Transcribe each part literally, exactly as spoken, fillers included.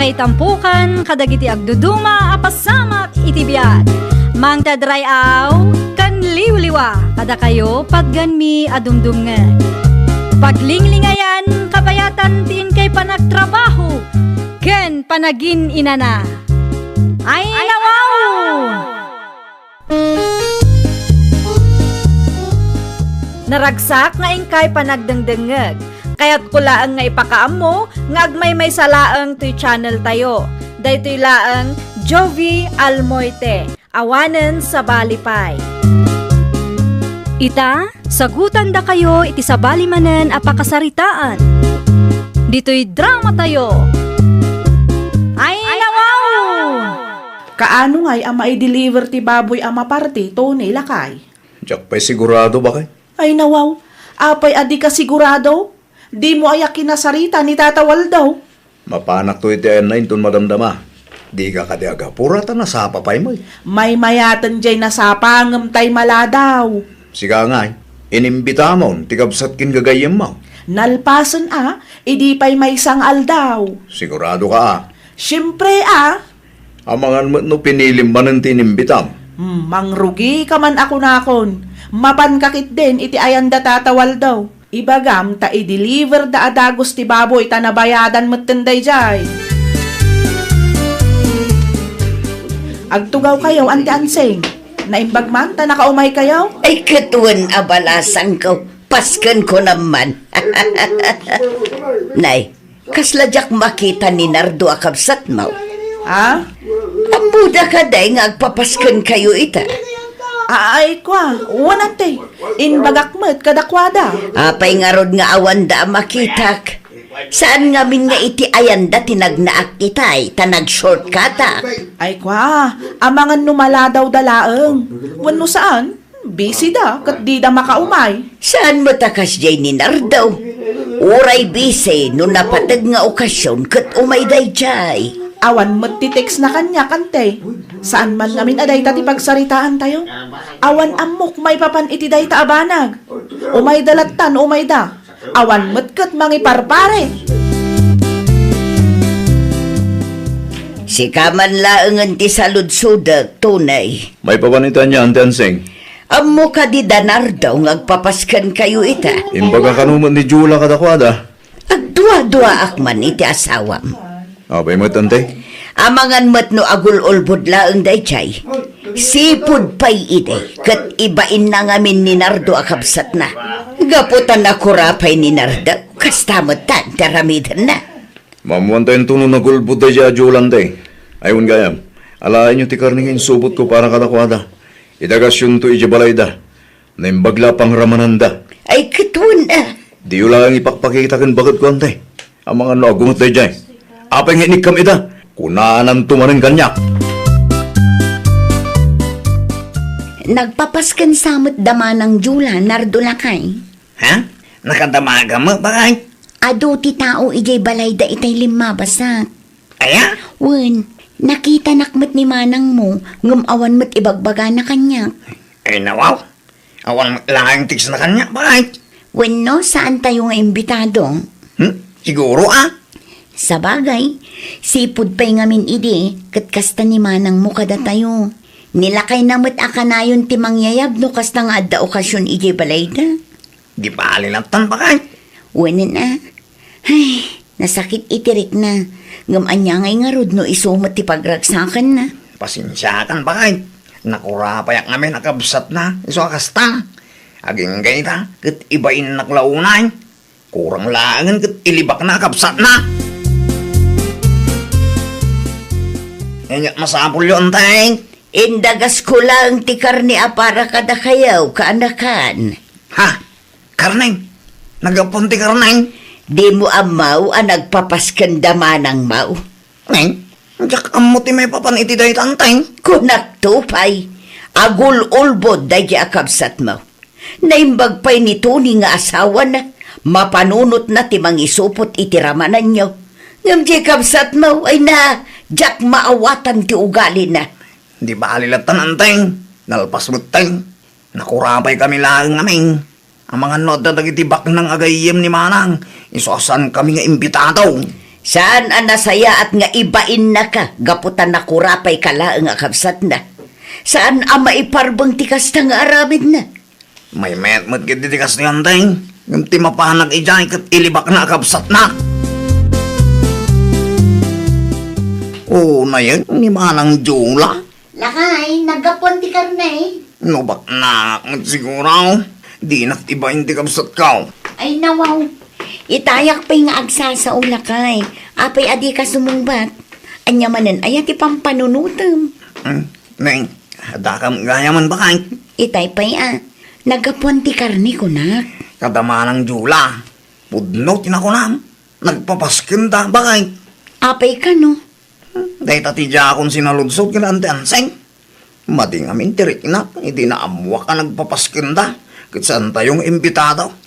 Itampukan kadagiti agduduma a pasamak iti biag. Mangted ray-aw ken liwliwa kadakayo, patganmi a dumdumngeg. Paglinglingayan, kabayatan ti inkay panagtrabaho ken panagin-inana. Ay, nawaw! Naragsak nga inkay panagdengdengngeg. Kayatko laeng nga ipakaammo nga agmaymaysa laeng toy channel tayo. Daytoy laeng Jovie Almoite, awanen sabali pay. Ita, sagutandakayo iti sabali manen a pakasaritaan. Ditoy drama tayo. Ay, nawaw! Kaano ngay a maideliver ti baboy a maparti, Tony, lakay? Diak pay sigurado, baket. Ay, nawaw. Apay a dika sigurado? Dimo aya kinasarita ni Tata Waldo? Mapanakto iti ayanna inton madamdama. Dika kadi agapura ta nasapa pay met. Maymayaten jay nasapa ngem tay maladaw. Sika ngay, inimbitamon ti kabsat ken gagayyemmo. Nalpasen a, idi pay maysa nga aldaw. Sigurado ka a? Siempre a. Amangan met no pinilim manen ti inimbitam. Hmm, mangrugi ka man a kunakon. Mapanka ketdin iti ayanda Tata Waldo. Ibagam ta i-deliver da a dagus ti baboy ta nabayadan metten dayjay. Agtugaw kayo, Ante Ansing. Naimbag man ta nakaumay kayo? Ay, ket wen a balasangko. Pasken ko naman. Nay, kasla diak makita ni Nardo a kabsatmo. Ha? Ammoda kadi nga agpapasken kayo ita? Ay, kua, wen ante. Imbagak met kadakuada. Apay ngarud nga awanda a makitak? Saan ngamin nga iti ayanda ti nagnaak itay, ta nag-shortcutak? Ay, kua, amangan no maladaw da laeng. Wenno saan? Busy da, ket dida makaumay. Saan met a kasdiay ni Nardo? Uray busy no napateg nga okasion ket umay daydiay. Awan met ti text na kaniak, ante. Saan man ngamin a dayta ti pagsaritaantayo? Awan ammok maipapan iti dayta a banag. Umayda latta no umayda. Awan met ket mangiparpare. Sika man laengen ti saludsodek, Tony. Maipapan ita ania, Ante Ansing? Ammo kadi da Nardo nga agpapasken kayo ita? Imbaga kano met ni Jula kadakuada. Agduaduaak man iti asawam. Apay met, ante? Amangan met no agul-ulbod laeng daydiay. Sipud pay idi, ket ibainna ngamin ni Nardo a kabsatna. Gapu ta nakura pay ni Nardo, kasta met tan ti aramidenna. Maammoantayo no nagulbod daydiay a Jula, ante. Ay, wen gayam, alaenyo ti karne nga insubotko para kadakuada. Idagasyonto idiay balayda. Naimbag la a pangramananda. Ay, ket wen a. Diyo laeng ipakpakita ken baketko, ante. Amangan no aggunget daydiay. Apay nga inikkam ita? Kunananto manen kaniak. Nagpapasken sa met da Manang Jula, Nardo lakay. Ha? Nakadamagam met, baket? Adu ti tao idiay balayda itay limmabasat. Aya? Wen, nakitanak met ni manangmo, ngem awan met ibagbagana kaniak. Ay, nawaw. Awan met laeng text na kaniak, baket? Wenno, saantayo nga imbitado? Hmm? Siguro, a? Sabagay, sipud pay ngamin idi, ket kasta ni manangmo kadatayo. Nilakayna met a kanayon ti mangyayab no kasta nga adda okasion idiay balayda. Di bali lattan, baket? Wen a. Ay, nasakit iti rikna. Ngem ania ngay ngarud no isu met ti pagragsakanna? Pasensiakan, baket. Nakurapayak ngamin a kabsatna, isu a kasta. Agingga ita, ket ibainnak la unay. Kurang laengen ket ilibakna a kabsatna. Ania masapulyo, ante? Indagasko laeng ti karne a para kadakayo, kaanakan. Ha? Karne? Naggapuan ti karne? Dimo ammo a nagpapasken da manangmo? Neng, diak ammo ti maipapan iti dayta, ante. Kunakto pay, agul-ulbod daydi a kabsatmo. Naimbag pay ni Tony nga asawana, mapanunotna ti mangisupot iti ramananyo. Ngem diay kabsatmo, ay na, diak maawatan ti ugalina. Di bali lattan, ante. Nalpas met, te. Nakurapaykami laeng ngamin. Amangan no adda dagiti baknang a gayyem ni manang, isu a saankami nga imbitado. Saan a nasayaat nga ibainnaka gapu ta nakurapayka laeng a kabsatna. Saan a maiparbeng ti kasta nga aramidna. Maymayat met ketdi ti kastoy, Anteng. Ngem ti mapanak idiay ket ilibakna a kabsatna. Unayen ni Manang Jula. Lakay, naggapuan ti karne. No baknangak met siguro, dinak ibain ti kabsatko. Ay, nawaw. Itayak pay nga agsasao, lakay. Apay a dika sumungbat? Ania manen aya ti pampanunotem? Hmm, Neng, adda kam gayam, bakay? Itay pay a, naggapuan ti karne, kunak. Kada Manang Jula, pudno ti nakunam. Nagpapaskenta, bakay? Apay kano? Dayta ti diakon sinaludsod ken Ante Anseng. Madi ngamin ti riknak idi naammoak a nagpapaskenta ket saantayo nga imbitado.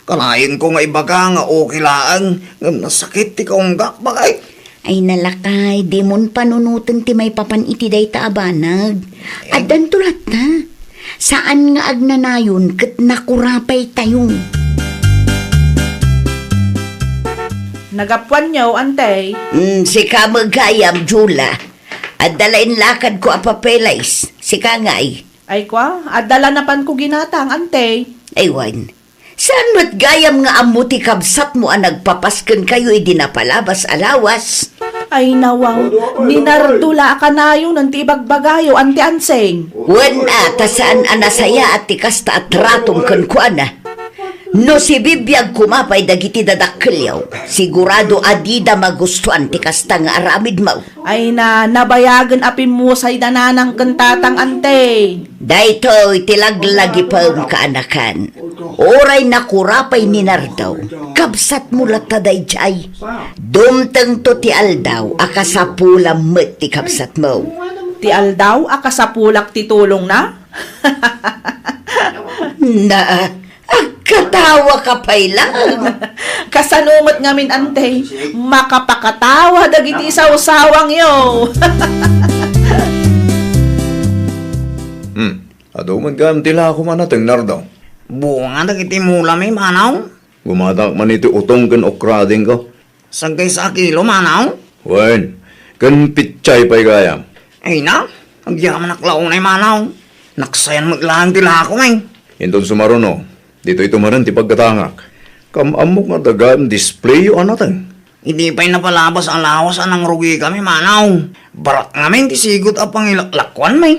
Kanayenko nga ibaga nga okay laeng ngem nasakit ti kaunggak, bakay. Ay, nalakay, dimon panunoten ti maipapan iti dayta a banag. Addanto latta. Saan nga agnanayon ket nakurapaytayo. Nagapuanyo, Antey? Mm, sika met gayam, Jula. Adda la inlakadko a papeles. Sika ngay? Ay, kwa, adda la napanko ginatang, Antey. Ay, wen. Saan met gayam nga ammo ti kabsatmo a nagpapas kenkayo idi napalabas a lawas? Ay, nawaw, ni Nardo la a kanayon ti ibagbagayo, Ante Anseng. Wen a, ta saan a nasayaat ti kasta a tratom kenkuana. No sibibiag koma pay dagiti dadakkelyo, sigurado a dida magustuan ti kasta nga aramidmo. Ay na, nabayagen a pimmusay da nanang ken tatang, Ante. Daytoy ti laglagipem, kaanakan. Uray nakurapay ni Nardo, kabsatmo latta daydiay. Dumtengto ti aldaw a kasapulam met ti kabsatmo. Ti aldaw a kasapulak ti tulongna? Na, agkatawa ka pay lang. Kasano met ngamin, Ante, makapakatawa dagiti sawsawangyo? Hmm. Adu met gayam ti lakom a nateng, Nardo? Bunga dagiti mulami, Manong. Gumatak man iti utong ken ukradingko. Sagkaysa a kilo, Manong? Wen, ken pitsay pay gayam. Ay na, agyamanak la unay, Manong. Naksayan met laeng ti lakom, eh. Inton sumaruno, ditoy tumaren ti paggatangak. Kam-ammok nga adda gayam displayo a nateng. Idi pay napalabas a lawas a nangrugikami, Manong. Barak ngamin ti sigut a pangilaklakuanmi.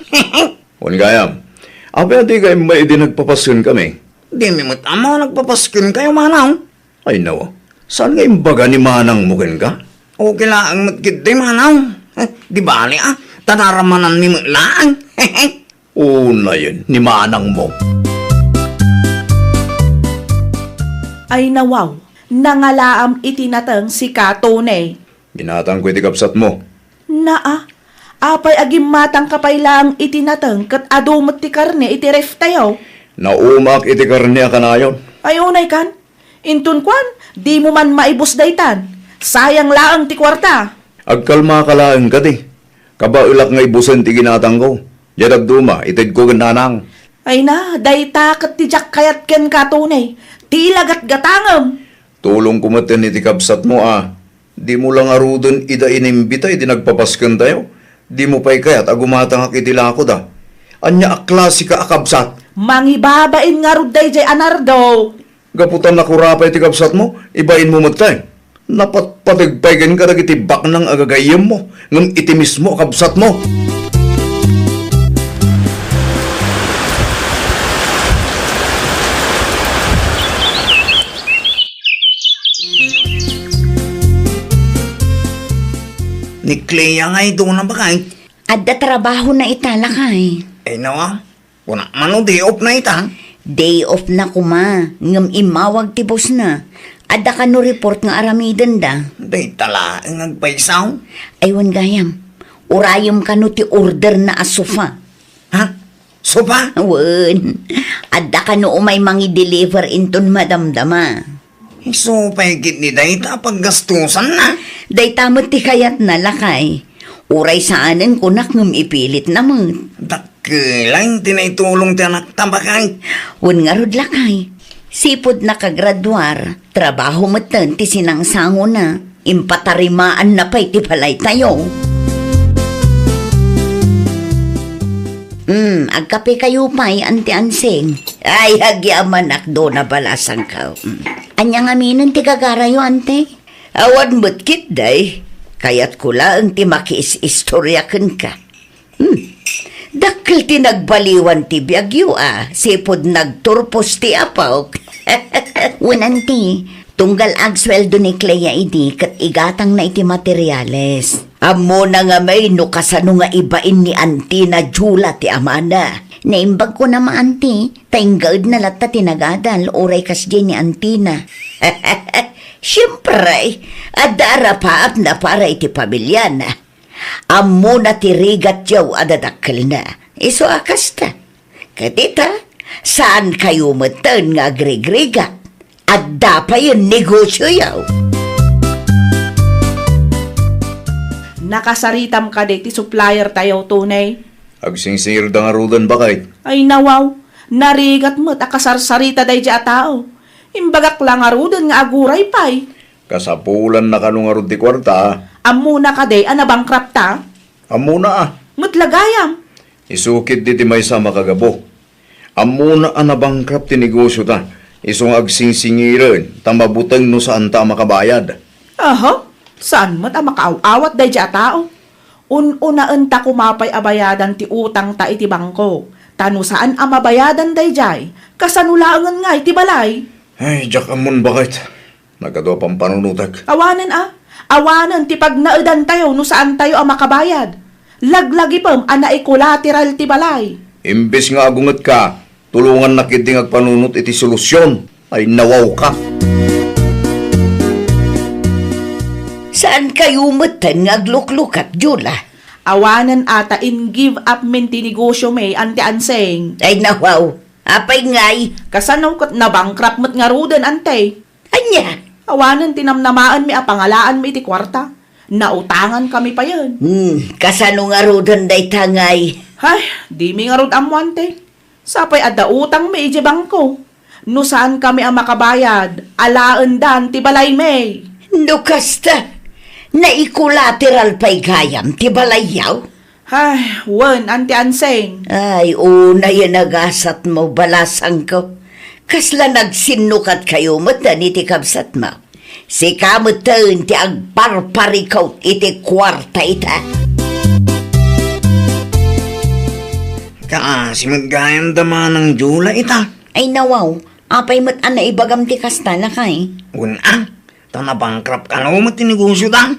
Wen gayam, apay a dika immay idi nagpapaskenkami? Dimi met ammo a nagpapaskenkayo, Manong. Ay, nawa. Saan nga imbaga ni manangmo kenka? Okay laeng met ketdi, Manong. Eh, di bali, ah. Ta naramananmi met laeng. Unayen ni manangmo. Ay, nawaw. Nangalaam iti nateng sika, Tony. Ginatangko iti kabsatmo. Naa, apay a gimmatangka pay laeng iti nateng ket adu met ti karne iti reftayo? Naumaak iti karne a kanayon. Ay, unay kan? Inton kuan, dimo man maibus daytan. Sayang laeng ti kuarta. Agkalmaka laeng kadi. Kabaelak nga ibusen ti ginatangko. Diay dadduma, itedko ken nanang. Ay na, dayta ket ti diak kayat kenka, Tony. Ti ilagatgatangem. Tulongko metten iti kabsatmo a dimo la ngaruden ida inimbita idi nagpapaskentayo. Dimo pay kayat a gumatangak iti lakoda. Ania a klasika a kabsat? Mangibabain ngarud daydiay a Nardo. Gapu ta nakurapay ti kabsatmo, ibainmo metten. Napatpateg pay kenka dagiti baknang a gagayyemmo, ngem iti mismo a kabsatmo. Ni Clea nga iduna, bakay? Adda trabahona ita, lakay. Ay, nawa. Kuna man no day off na ita? Day off na koma, ngem immawag ti boss na. Adda kano report nga aramidenda. Dayta laeng agpaysaw? Ay, wen gayam. Urayem kano ti order na a sofa. Ha? Sofa? Wen. Adda kano umay mangi-deliver inton madamdama. Isu pay ketdi dayta a paggastusanna. Dayta met ti kayatna, lakay. Uray saanen kunak ngem ipilitna met. Dakkel ti naitulong ti anakta, bakay. Wen ngarud, lakay. Sipud nakagraduar, trabaho metten ti sinangsangona. Impatarimaanna pay ti balaytayo. Hmm, agkapekayo pay, Auntie Ansing? Ay, agyamanak, Dona Balasangko. Hmm. Ania ngamin ti gagarayo, Ante? Awan met ketdi. Kayatko laeng ti makiis-istorya kenka. Hmm. Dakkel ti nagbaliwan ti biagyo a, sipud nagturpos ti apok. Wen, Auntie, tunggal agsueldo ni Clea idi ket igatangna iti materiales. Ammona ngamin no kasano nga ibain ni Auntie na Jula ti amana. Naimbag ko na ma, Auntie, ta inggaedna latta ti nagadal, uray kasdiay ni Auntie na. Siempre, adda arapaapna para iti pamiliana. Ammona ti rigatyo a dadakkelna. Isu a kasta. Ket ita, saankayo metten nga agrigrigat. Adda payen negosioyo. Nakasaritam kadi ti supplier tayo, Tony? Agsingsingirda ngaruden, baket. Ay, nawaw. Narigat met a kasarsarita daydi a tao. Imbagak la ngaruden nga aguray pay. Kasapulanna kano ngarud ti kuarta? Ammona kadi a nabankrupt ta? Ammona a. Met la gayam. Isu ketdi ti maysa a makagapu. Ammona a nabankrupt ti negosio ta. Isu nga agsingsingiren ta mabuteng no saanta a makabayad. Aha, saan met a makaaw-awat daydi a tao? Un-unaenta koma pay a bayadan ti utangta iti bangko. Ta no saan a mabayadan daydiay, kasano laengen ngay ti balay? Ay, diak ammon, baket. Nagadu a pampanunotek. Awanen a. Awanen ti pagnaedantayo no saantayo a makabayad. Laglagipem a naikolateral ti balay. Imbes nga agungetka, tulongannak ketdi nga agpanunot iti solusion. Ay, nawawka. Saankayo metten nga agluklukak, Jula? Awanen a ta in-give up min ti negosio mi, Auntie Ansing. Ay, nawaw. Apay ngay? Kasano ket nabankrupt met ngaruden, Ante? Ania? Awanen ti namnamaenmi a pangalaanmi iti kuarta. Nautangan kami payen. Hmm, kasano ngaruden dayta ngay? Ay, dimi ngarud ammo, Ante. Sapay adda utangmi idiay bangko. No saan kami a makabayad, alaendan ti balaymi. No kasta, naikolateral pay gayam ti balayyo? Ay, wen, Auntie Ansing. Ay, unay a nagasatmo, balasangko. Kasla nagsinnukatkayo metten iti kabsatmo. Sika metten ti agparparikut iti kuarta ita. Kaasi met gayam da Manang Jula ita. Ay, nawaw, apay met a naibagam ti kasta, lakay? Wen a, ta nabankrupt kano met ti negosio da.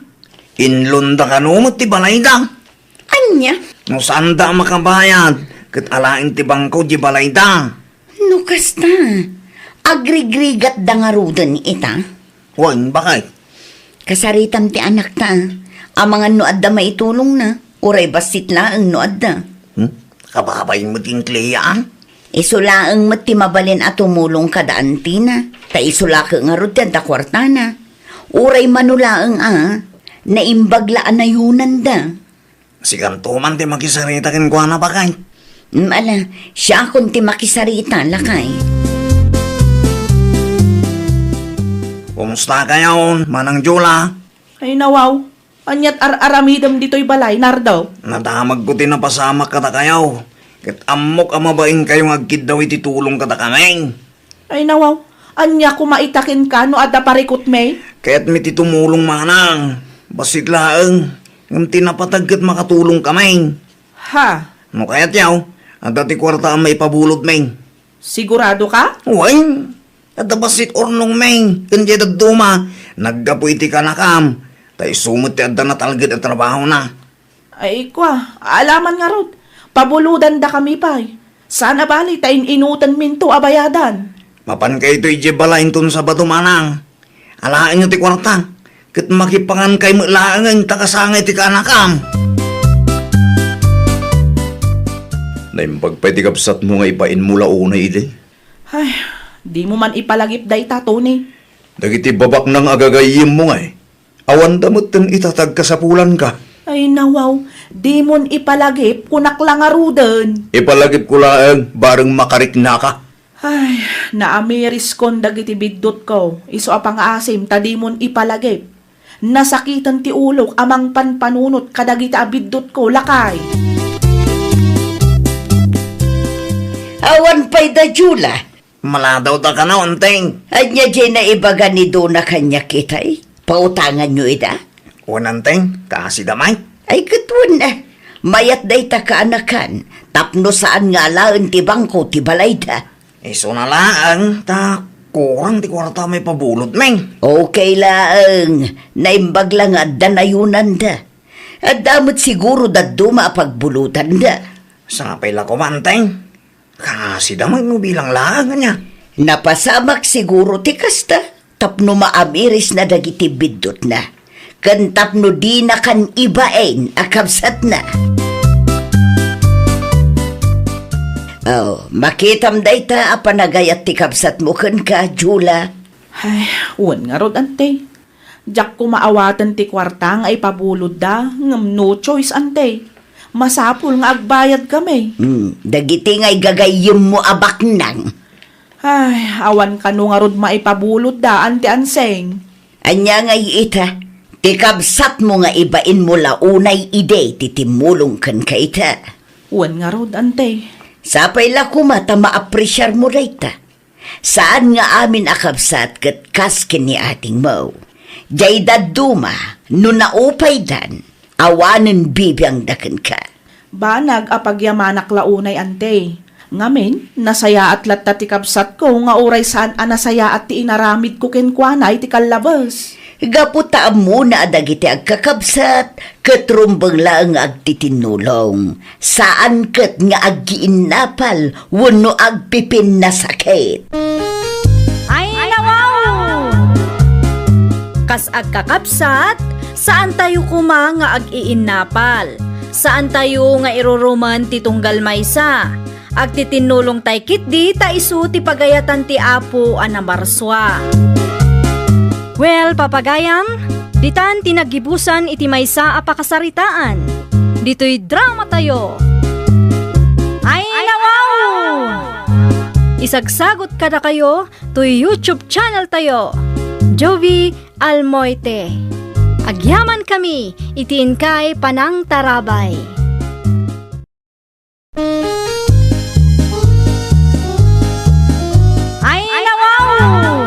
Inlonda kano met ti balayda. Ania? No saanda a makabayad, ket alaen ti bangko di balayda. No kasta, agrigrigatda ngaruden ita? Wen, baket. Kasaritam ti anakta, amangan no adda maitulongna, uray bassit laeng no adda. Hmm? Kababain met ti Clea, a? Isu laeng met ti mabalin a tumulong kada antina, ta isu la ket ngarud ti adda kuartana. Uray mano laeng a, naimbag la a nayonanda. Sikanto man ti makisarita kenkuana, baket. Mm, ala, siakon ti makisarita, lakay. Kumusta kayon, Manang Jula? Ay, nawaw. Aniat ar-aramidem ditoy balay, Nardo? Nadamagko ti napasamak kadakayo. Ket ammok a mabainkayo nga agkiddaw iti tulong kadakami. Ay, nawaw. Ania koma ita kenka no adda parikutmi? Kayatmi ti tumulong, manang. Bassit laeng. Ngem ti napateg ket makatulongkami. Ha? No kayatyo, adda ti kuarta a maipabulodmi. Sigurado ka? Wen, adda bassit urnongmi ken diay dadduma. Naggapu iti kanakam. Ta isu met ti adda natalged a trabahona. Ay, kua, alaman ngarud. Pabulodandakami pay. Saan a bali ta in-inutenminto a bayadan. Mapankayo idiay balay inton Sabado, manang. Alaenyo ti kuarta, ket makipangankay met laengen ta kasangay ti kanakam. Naimbag pay ti kabsatmo nga ibainmo la unay idi. Ay, dimo man ipalagip dayta, Tony. Dagiti babaknang a gagayyemmo ngay, awanda metten ita ti agkasapulanka. Ay, nawaw, dimon ipalagip, kunak la ngaruden. Ipalagipko laeng, bareng makariknaka. Ay, naamiriskon dagiti biddutko, isu a pangaasim ta dimon ipalagip. Nasakiten ti ulok a mangpanpanunot kadagiti a biddutko, lakay. Awan pay da, Jula. Maladaw ta kano, Anteng. Ania diay naibaga ni Dona kaniak itay? Pautanganyo ida? Wen, Anteng, kaasi da met. Ay, ket wen, a. Mayat dayta kaanakan, tapno saan nga alaen ti bangko ti balayda. Isuna laeng, ta kurang ti kuarta a maipabulotmi. Okay laeng, naimbag la nga adda nayonanda. Adda met siguro dadduma a pagbulotanda. Sapay la koma, Anteng. Kaasi da met no bilang laeng, ania? Napasamak siguro ti kasta, tapno maamirisna dagiti biddutna, ken tapno dinakan ibain a kabsatna. Oh, makitam dayta a panagayat ti kabsatmo kenka, Jula. Ay, wen ngarud, Ante. Diak koma awaten ti kuarta nga ipabulodda, ngem no choice, Ante. Masapul nga agbayadkami. Hmm, dagiti nga igagayyemmo a baknang. Ay, awan kano ngarud maipabulodda, Ante Anseng. Ania ngay ita? Ti kabsatmo nga ibainmo la unay idi ti timmulong kenka ita. Wen ngarud, Ante. Sapay la koma ta maapresiarmo dayta. Saan nga amin a kabsat ket kas ken ni atingmo. Diay dadduma, no naupaydan, awanen bibiangda kenka. Banag a pagyamanak la unay, Ante. Ngamin, nasayaat latta ti kabsatko nga uray saan a nasayaat ti inaramidko kenkuana iti kallabes. Gapu ta ammona a dagiti agkakabsat ket rumbeng laeng nga agtitinnulong, saan ket nga aggiinnapal wenno agpipinnasakit. Ay, nawaw! Kas agkakabsat, saantayo koma nga ag-iinnapal. Saantayo nga irurumen ti tunggal maysa. Agtitinnulongtay ketdi ta isu ti pagayatan ti Apo a namarsua. Well, papagayam, ditan ti naggibusan iti maysa a pakasaritaan. Ditoy dramatayo. Ay, nawaw! Isagsagot kadakayo toy YouTube channeltayo, Jovie Almoite. Agyamankami iti inkay panangtarabay. Ay, nawaw!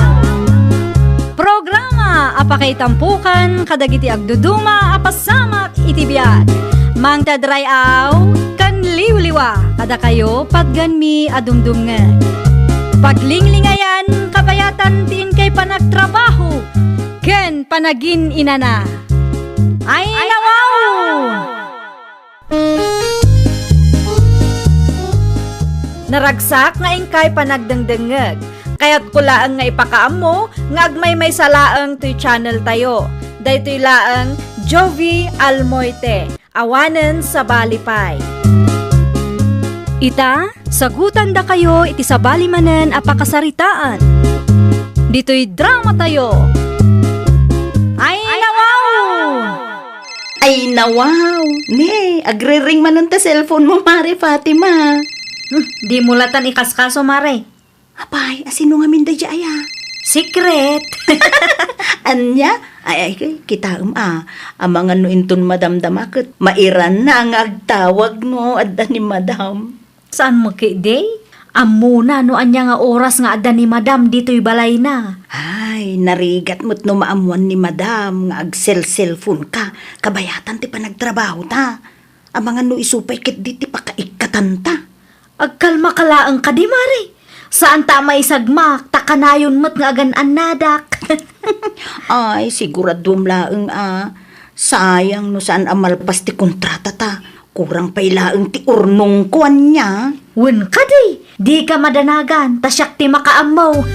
Programa a pakaitampokan kadagiti agduduma a pasamak iti biag. Mangted ray-aw ken liwliwa kadakayo patgenmi a dumdumngeg. Paglinglingayan, kabayatan ti inkay panagtrabaho ken panagin-inana. Ay, nawaw! Naragsak nga inkay panagdengdengngeg. Kayatko laeng nga ipakaammo nga agmaymaysa laeng toy channeltayo. Daytoy laeng Jovie Almoite, awanen sabali pay. Ita, sagutandakayo iti sabali manen a pakasaritaan. Ditoy dramatayo. Ay, nawaw! Ay, nawaw! Ne, agriring manen ta cellphone mo, Mare Fatima. Hmm, dimo latan ikaskaso, Mare. Apay, asino ngamin daydiay a? Secret! Ania? Ay, ay, kitaem a. Amangan no inton madamdama ket mairanna nga agtawag no adda ni Madam. Saan met ketdi? Ammona no ania nga oras nga adda ni Madam ditoy balayna. Ay, narigat met no maammoan ni Madam nga agselselfonka. Kabayatan ti panagtrabahota. Amangan no isu pay ketdi ti pakaikkatanta. Agkalmaka laeng kadi, Mare. Saanta a maisagmak, ta kanayon met nga agan-annadak. Ay, siguraduem laeng a. Sayang no saan a malpas ti kontratata. Kurang pay laeng ti urnongko, ania? Wen kadi, dika madanagan, ta siak ti makaammo.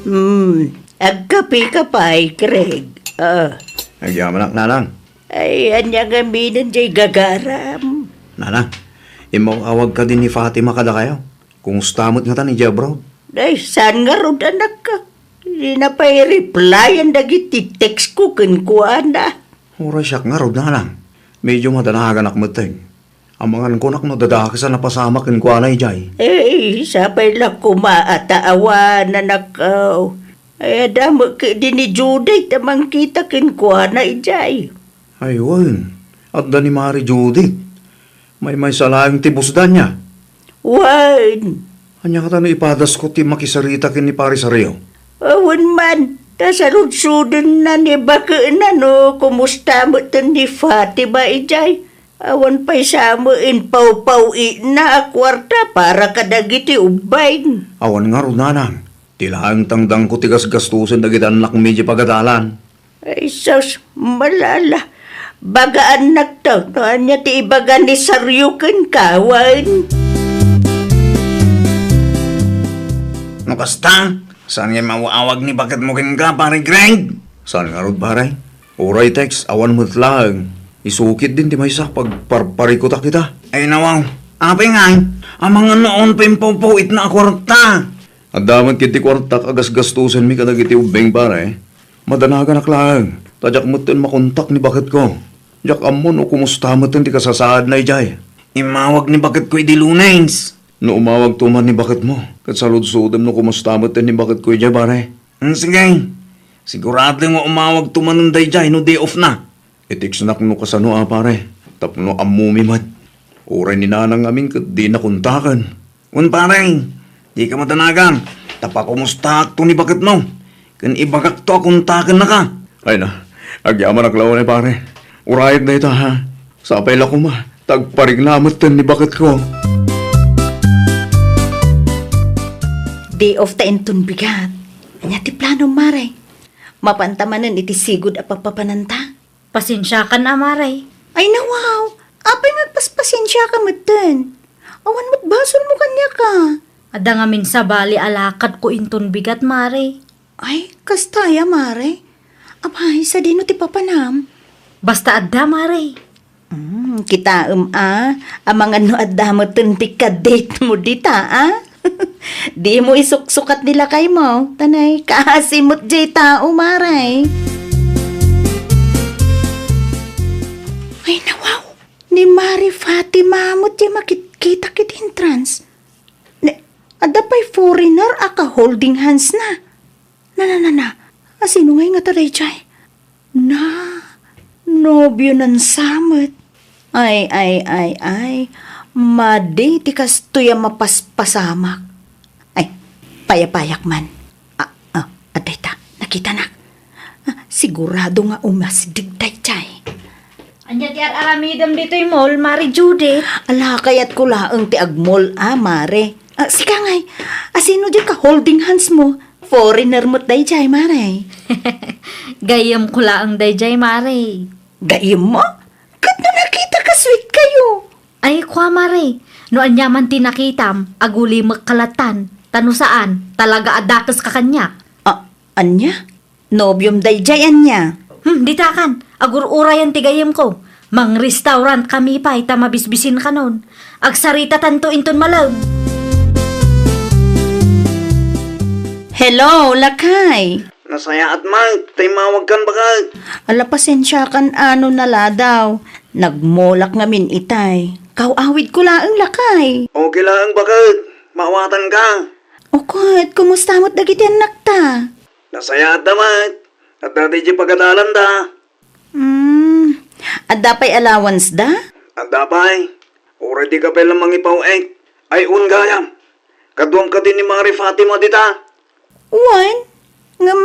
Hmm, agkapeka pay, Craig. Ah. Agyamanak, Nanang. Ay, ania ngaminen diay gagaram? Nanang, immaw-awag kadi ni Fatima kadakayo? Kumusta met ngatan idiay abroad? Ay, saan ngarud, anak? Dina pay replyan dagiti text ko kenkuana. Uray siak ngarud, Nanang. Medyo madanaganak metten. Amangan ko nak no dadakesan a pasamak kenkuana idiay. Eh, sapay la koma a ta awan, anak, oh. Ay, adda met ketdi ni Judith a mangkita kenkuana idiay. Ay, wen. Adda ni Mari Judith. Maymaysa laeng ti busda nia. Wen. Ania kata no ipadasko ti makisarita ken ni Pari Sario? Wen man, ta saludsodenna ni baketna no kumusta met ni Fatima idiay. Awan pay sa met impawpaw-itna a kuarta para kadagiti ubbing. Awan ngarud, nanang. Ti laeng tangdangko ti gasgastosen dagiti annakmi idiay pagadalan. Ay, sus, malala. Bagaannakto no ania ti ibaga ni Sario kenka, wen. No kasta, saan nga maawag ni baketmo kenka, Pare Greg? Saan ngarud, pare? Uray text, awan met laeng. Isu ketdin ti maysa, pagparparikutak ita. Ay, nawaw. Apay ngay, amangan no awan pay impawpaw-itna a kuarta. Adda met ketdi kuartak a gasgastosenmi kadagiti ubbing, pare. Madanaganak laeng, ta diak metten makontak ni baketko. Diak ammo no kumusta metten ti kasasaadna idiay. Immawag ni baketko idi Lunes. No umawagto man ni baketmo, ket saludsodem no kumusta metten ni baketko idiay, pare. Hmm, sige. Sigurado nga umawagto manen daydiay no day off na. I-textnak no kasano a, pare, tapno ammomi met. Uray ni nanang ngamin ket dina kontaken. Wen, pare, dika madanagan, ta pakumustaakto ni baketmo, ken ibagakto a kontakennaka. Ay na, agyamanak la unay, pare. Urayek dayta, ha? Sapay la koma, ta agparikna metten ni baketko. Day off ta inton bigat. Ania ti plano, Mare? Mapanta manen iti sigud a papapananta? Pasensiakan a, Mare. Ay, nawaw! Apay nga agpaspasensiaka metten? Awan met basolmo kaniaka. Adda ngamin sabali a lakadko inton bigat, Mare. Ay, kasta aya, Mare? Apay, sadino ti papanam? Basta adda, Mare. Mm, kitaem a, amangan no adda metten ti kadate mo dita, a? Dimo isuksukat ni lakaymo, ta nay kaasi met jay tao, Mare. Ay, nawaw! Ni Mare Fatima met jay makitkitak iti entrance. Ne, adda pay foreigner a ka-holding hands na. Na, na, na, na. Asino ngay ngata daydiay? Na, nobionan sa met. Ay, ay, ay, ay. Madi ti kastoy a mapaspasamak. Ay, payapayak man. Ah, ah, adda ita, nakitanak. Ah, sigurado nga umasdeg daydiay. Ania ti ar-aramidem ditoy mall, Mare Judith? Ala, kayatko laeng ti ag-mall a, Mare. Ah, sika ngay, asino diay ka-holding hands mo? Foreigner met daydiay, Mare. Gayyemko laeng daydiay, Mare. Gayyemmo? Ket no nakita ka, sweet kayo. Ay, kua, Mare. No ania man ti nakitam, agulimekka lattan. Ta no saan, talaga a dakeska kaniak. Ah, ania? Nobiom daydiay, ania? Hmm, ditakan. Agur-urayan ti gayyemko. Mang-restaurant kami pay ta mabisbisinkanon. Agsaritatanto inton malem. Hello, lakay. Nasayaat, Mike. Tay mawagkan, baket. Ala, pasensiakan a no naladaw. Nagmolak ngamin itay. Kaw-awidko laeng, lakay. Okay laeng, baket. Maawatanka. O ket, kumusta met dagiti annakta? Nasayaatda met. Adda daydiay pagadalanda. Hmm, adda pay allowance da? Adda pay. Uray dika pay la mangipaw-it. Ay, wen gayam. Kaduam kadi ni Mare Fatima dita? Wen, ngem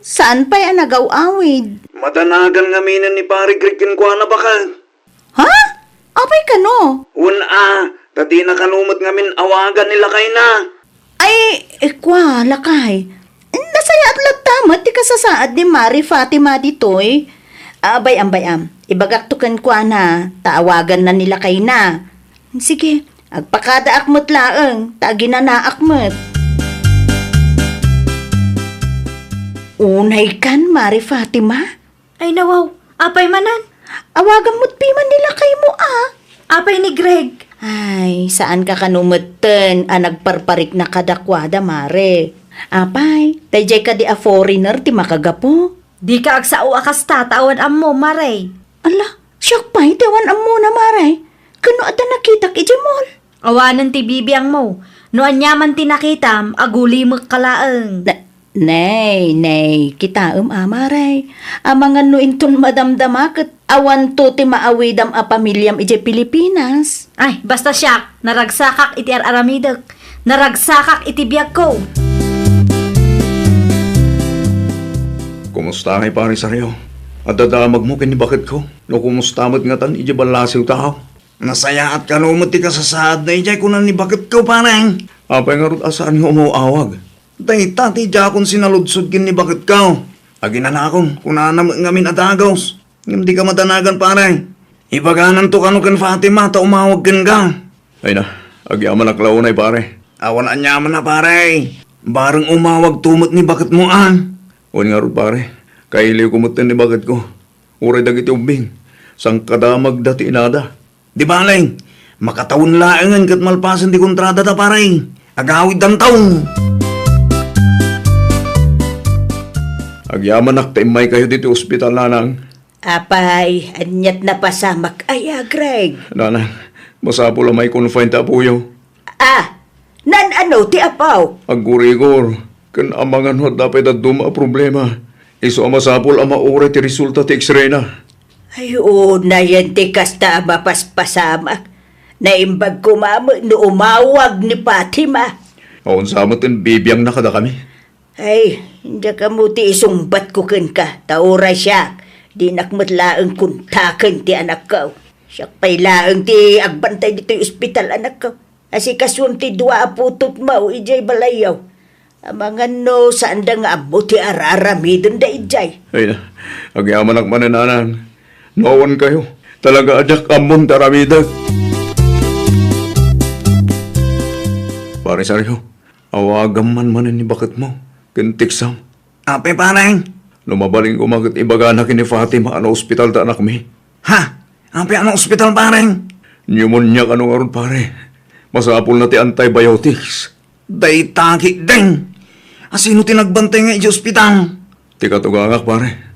saan pay a nagaw-awid? Madanagan ngaminen ni Pare Greg kenkuana, baket. Ha? Apay kano? Wen a, ta dina kano met ngamin awagan ni lakayna. Ay, eh, kua, lakay. Nasayaat latta met ti kasasaad ni Mare Fatima ditoy. Abay-am, bay-am. Ibagakto kenkuana, ta awaganna ni lakayna. Sige, agpakadaak met laeng, ta aginanaak met. Unay kan, Mare Fatima? Ay, nawaw, apay manen? Awagam met piman ni lakaymo, a? Apay ni Greg? Ay, saan ka kano metten a nagparparikna kadakuada, Mare? Apay, daydiay kadi a foreigner ti makagapu? Dika agsao a kasta ta awan ammo, Mare. Ala, siak pay ti awan ammona, Mare. Ken no adda nakitak idiay mall? Awanen ti bibiangmo. No aniaman ti nakitam, agulimekka laeng. Na, Nay, nay, kitaem a, Mare. Amangan no inton madamdama ket awanto ti maawidam a pamiliam idiay Pilipinas. Ay, basta siak, naragsakak iti ar-aramidek. Naragsakak iti biagko. Kumusta ngay, Pare Sario? Adda damagmo ken ni baketko? No kumusta met ngatan idiay ballasiw tao? Nasayaat kano met ti kasasaadna idiay kuna ni baketko, pare. Apay ngarud a saan nga umaw-awag? Dayta ti diakon sinaludsod ken ni baketko. Aginanakon, kunana met ngamin a dagus. Ngem dika madanagan, pare. Ibagananto kano ken Fatima ta umawag kenka. Ay na, agyamanak la unay, pare. Awan aniamanna, pare. Bareng umawagto met ni baketmo, a. Wen ngarud, pare. Kailiwko metten ni baketko. Uray dagiti ubbing, sangkadamagda ti inada. Di bale, makatawen laengen ket malpasen ti kontradada, pare. Agawiddanto. Agyamanak ta immaykayo ditoy ospital, nanang. Apay, aniat napasamak aya, Greg? Nanang, masapul a mai-confine ti apoyo. Ah, naan-ano ti apaw? Aggurigor, ken amangan no adda pay dadduma a problema. Isu a masapul a mauray ti resulta ti X-ray na. Ay, unayen ti kasta a mapaspasamak. Naimbag koma met no umawag ni Fatima. Awan sa met ti bibiangna kadakami. Ay, diak ammo ti isungbatko kenka, ta uray siak, dinak met laeng kontaken ti anakko. Siak pay laeng ti agbantay ditoy ospital, anakko. Asikasuem ti dua a putotmo idiay balayyo. Amangan no saanda nga ammo ti ar-aramidenda idiay. Ay na, agyamanak manen, nanang. No awan kayo, talaga a diak ammon ti aramidek. Pare Sergio, awagam man manen ni baketmo ken tekstam. Apay, pare? No mabalin koma ket ibagana ken ni Fatima a naospital ti anakmi. Ha? Apay a naospital, pare? Pneumonia kano ngarud, pare. Masapulna ti antibiotics. Dayta ketdin. A, sino ti nagbantay nga idiay ospital? Ti katugangak, pare.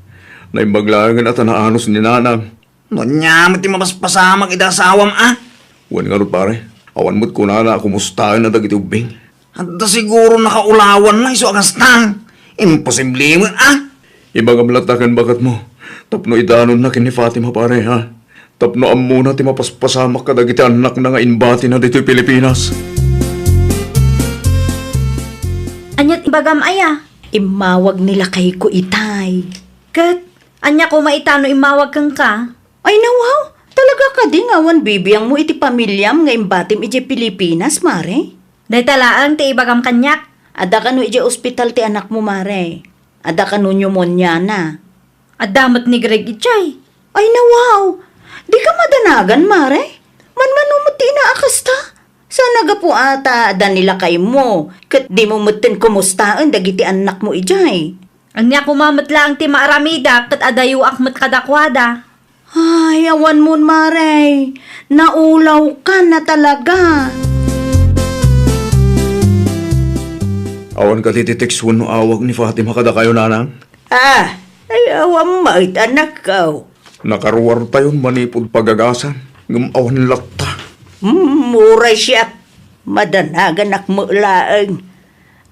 Naimbag laengen a ta naanus ni nanang. No ania met ti mapaspasamak iti asawam, a? Wen ngarud, pare. Awan met kunana a kumustaenna dagiti ubbing. Adda siguro nakaulawanna isu a kasta. Imposible met, a? Ibagam latta ken baketmo tapno idanonna ken ni Fatima, pare, ha? Tapno ammona ti mapaspasamak kadagiti annakna nga imbatina ditoy Pilipinas. Ania ti ibagam aya? Immawag ni lakayko itay. Ket ania koma ita no immawag kenka? Ay, nawaw! Talaga kadi nga awan bibiangmo iti pamiliam nga imbatim idiay Pilipinas, Mare? Dayta laeng ti ibagam kaniak. Adda kano idiay ospital ti anakmo, Mare? Adda kano pneumoniana? Adda met ni Greg idiay. Ay, nawaw! Dika madanagan, Mare? Manmano met ti ina a kasta? Saan a gapu a ta adda ni lakaymo, ket dimo metten kumustaen dagiti annakmo idiay? Ania koma met laeng ti maaramidak ket adayoak met kadakuada. Ay, awan mon, Mare. Naulawkan a talaga. Awan kadi ti text wenno awag ni Fatima kadakayo, nanang? Ah, ay, awan met, anakko. Nakaruartayon manipud pagagasan, ngem awan latta. Hmm, uray siak, madanaganak met laeng.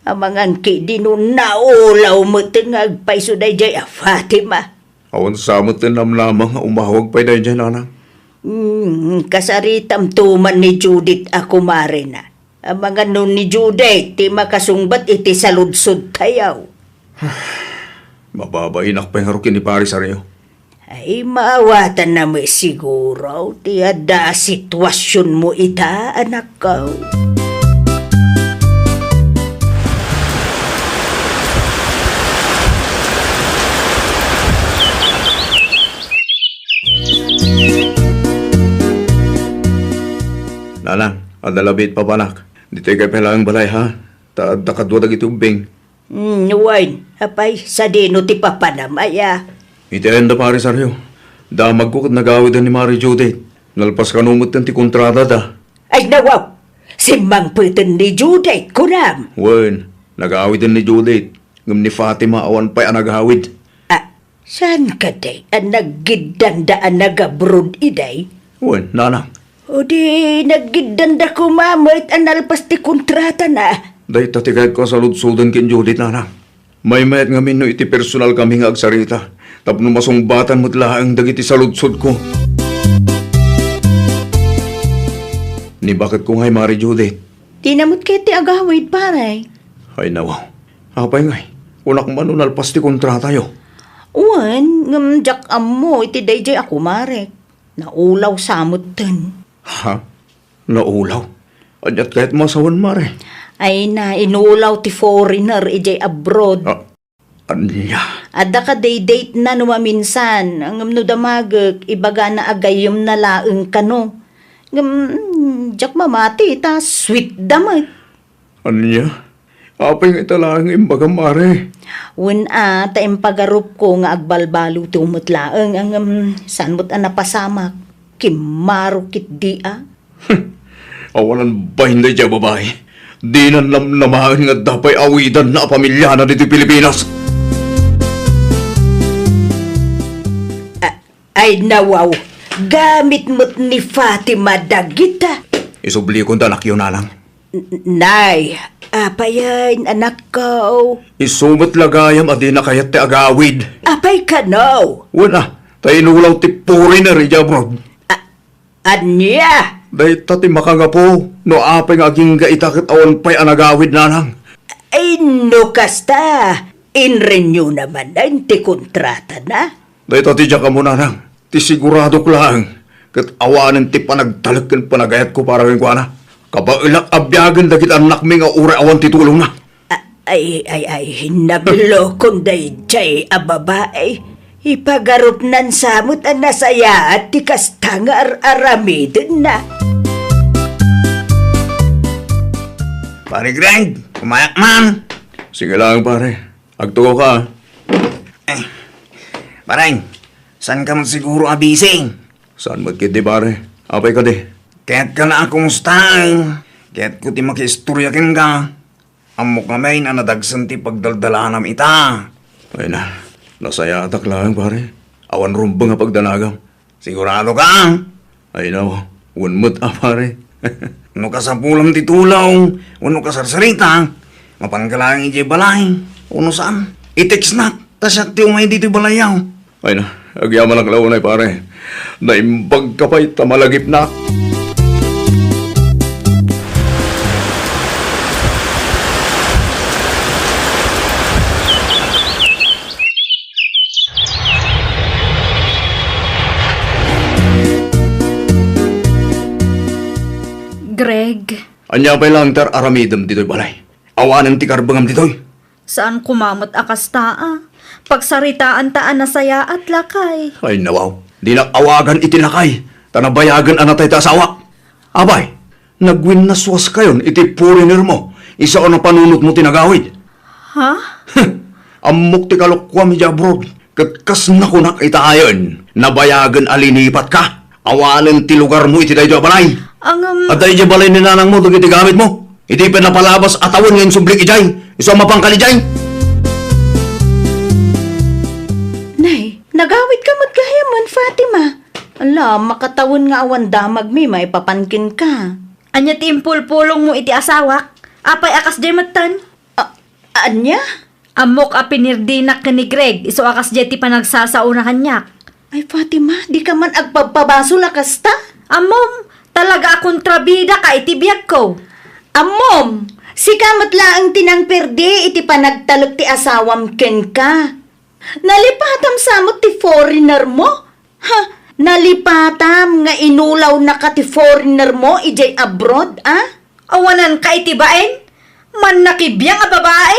Amangan ketdi no naulaw met nga agpayso daydiay a Fatima. Awan sa met ti namnama nga umawag pay daydiay, nanang. Hmm, kasaritamto man ni Judith a kumarena. Amangan no ni Judith ti makasungbat iti saludsodtayo. Mababainak pay ngarud ken ni Pare Sario. Ay, maawatanna met siguro ti adda a situasionmo ita, anakko. Nanang, adda labi ti papanak. Ditoy kay pay laeng balay, ha? Ta adda kadua dagiti ubbing. Hmm, wen, apay, sadino ti papanam aya? Iti ayanda, Pare Sario. Damagko ket nagawiden ni Mare Judith. Nalpas kano metten ti kontradada. Ay, nawaw! Simmangpeten ni Judith, kunam? Wen, nagawiden ni Judith. Ngem ni Fatima awan pay a nagawid. Ah, saan kadi a naggiddanda a nagabroad idiay? Wen, nanang. O di, naggiddanda koma met a nalpas ti kontratana. Dayta ti kayatko a saludsoden ken Judith, nanang. Maymayat ngamin no iti personal kami nga agsarita, tapno masungbatan met laeng dagiti saludsodko. Ni baketko ngay, Mare Judith? Dina met ket ti agawid, pare. Ay, nawaw. Apay ngay? Kunak man no nalpas ti kontratayo. Wen, ngem diak ammo iti daydiay a kumarek. Naulaw sa metten. Ha? Naulaw? Aniat kayat masawen, Mare? Ay na, inulaw ti foreigner idiay abroad. Ah, ania? Adda kadi date na no maminsan, ngem no damagek, ibagana a gayyemna laeng kano. Ngem, mm, diak mamati, ta sweet da met. Ania? Apay nga ita laeng nga imbagam, Mare? Wen a, ta impagarupko nga agbalbaliwtayo met laeng, ngem saan met a napasamak. Kimmaro ketdi a. Awanan bain daydiay a babai. Dina namnamaen nga adda pay awidanna a pamiliana ditoy Pilipinas. A-, ay, nawaw. Gamit met ni Fatima dagita. Isublikon ta, anakyo, nanang. N-, nay, apay a, anakko? Isu met la gayam a dina kayat ti agawid. Apay kano? Wen a, ta inulaw ti foreigner idiay abroad. A-, ania? Dayta ti makangapu no apay nga agingga ita ket awan pay a nagawid, nanang. Ay, no kasta, inrenew na manen ti kontratana? Dayta ti diak ammo, nanang. Ti siguradok laeng ket awanen ti panagtalek ken panagayatko para kenkuana. Kabaelak a biagen dagiti annakmi nga uray awan ti tulongna. A-, ay, ay, ay, naglokon daydiay a babai. Ipagarupnan sa met a nasayaat ti kasta nga ar-aramidenna. Pare Greg, kumayak man. Sige lang, pare. Agtugaw ka. Eh, pare, saan ka met siguro a busy? Saan met ketdi, pare? Apay kadi? Kayatka la a kumustaen. Kayatko ti makiistorya kenka. Ammok ngamin a nadagsen ti pagdaldalanam ita. Ay na, nasayaatak laeng, pare. Awan rumbeng a pagdanagam. Sigurado ka? Ay, no. Wen met a, pare. No kasapulam ti tulaw, wenno kasarsarita, mapanka laeng idiay balay, wenno saan? I-textnak, ta siak ti umay ditoy balayyo. Ay na, agyamanak la unay, pare. Naimbagka pay ta malagipnak. Greg. Ania pay laeng ti ar-aramidem ditoy balay? Awanen ti karbengam ditoy? Saan koma met a kasta a. Pagsaritaanta a nasayaat, lakay. Ay, nawaw. Dinak awagan iti lakay, ta nabayagen a natay ti asawak. Apay, nagwinnaswaskayon iti foreigner mo, isu a napanunotmo ti nagawid. Ha? Ammok ti kalokuam idiay abroad, ket kas nakunak ita ayen, nabayagen a linipatka. Awanen ti lugarmo iti daytoy a balay. Ngem, adda idiay balay ni nanangmo dagiti gamitmo. Idi pay napalabas a tawen nga insublik idiay, isu a mapanka idiay. Nay, nagawidka met gayamen, Fatima. Ala, makatawen nga awan damagmi maipapan kenka. Ania ti impulpulongmo iti asawak? Apay a kasdiay metten? A-, ania? Ammok a pinirdinak ken ni Greg, isu a kasdiay ti panagsasaona kaniak. Ay, Fatima, dika man agpabpabasol a kasta? Ammom, talaga a kontrabidaka iti biagko. Ammom, sika met laeng ti nangperdi iti panagtalek ti asawam kenka. Nalipatam sa met ti foreigner mo? Ha? Nalipatam nga inulawnaka ti foreigner mo idiay abroad, a? Awananka iti bain? Mannakibiang a babai?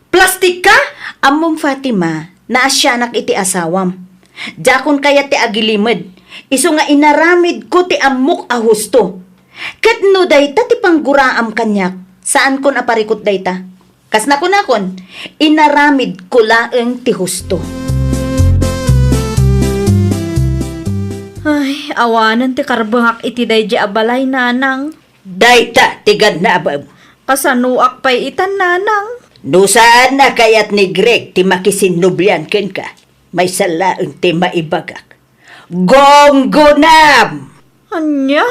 Plastikka? Ammom, Fatima, naasianak iti asawam. Diakon kayat ti agilimed, isu nga inaramidko ti ammok a husto. Ket no dayta ti pangguraam kaniak, saankon a parikut dayta. Kas nakunakon, inaramidko laeng ti husto. Ay, awanen ti karbengak iti daydiay a balay, nanang. Dayta ti gannabem. Kasanoak pay itan, nanang? No saan a kayat ni Greg ti makisinnublian kenka, maysa laeng ti maibagak. Gonggonam! Ania?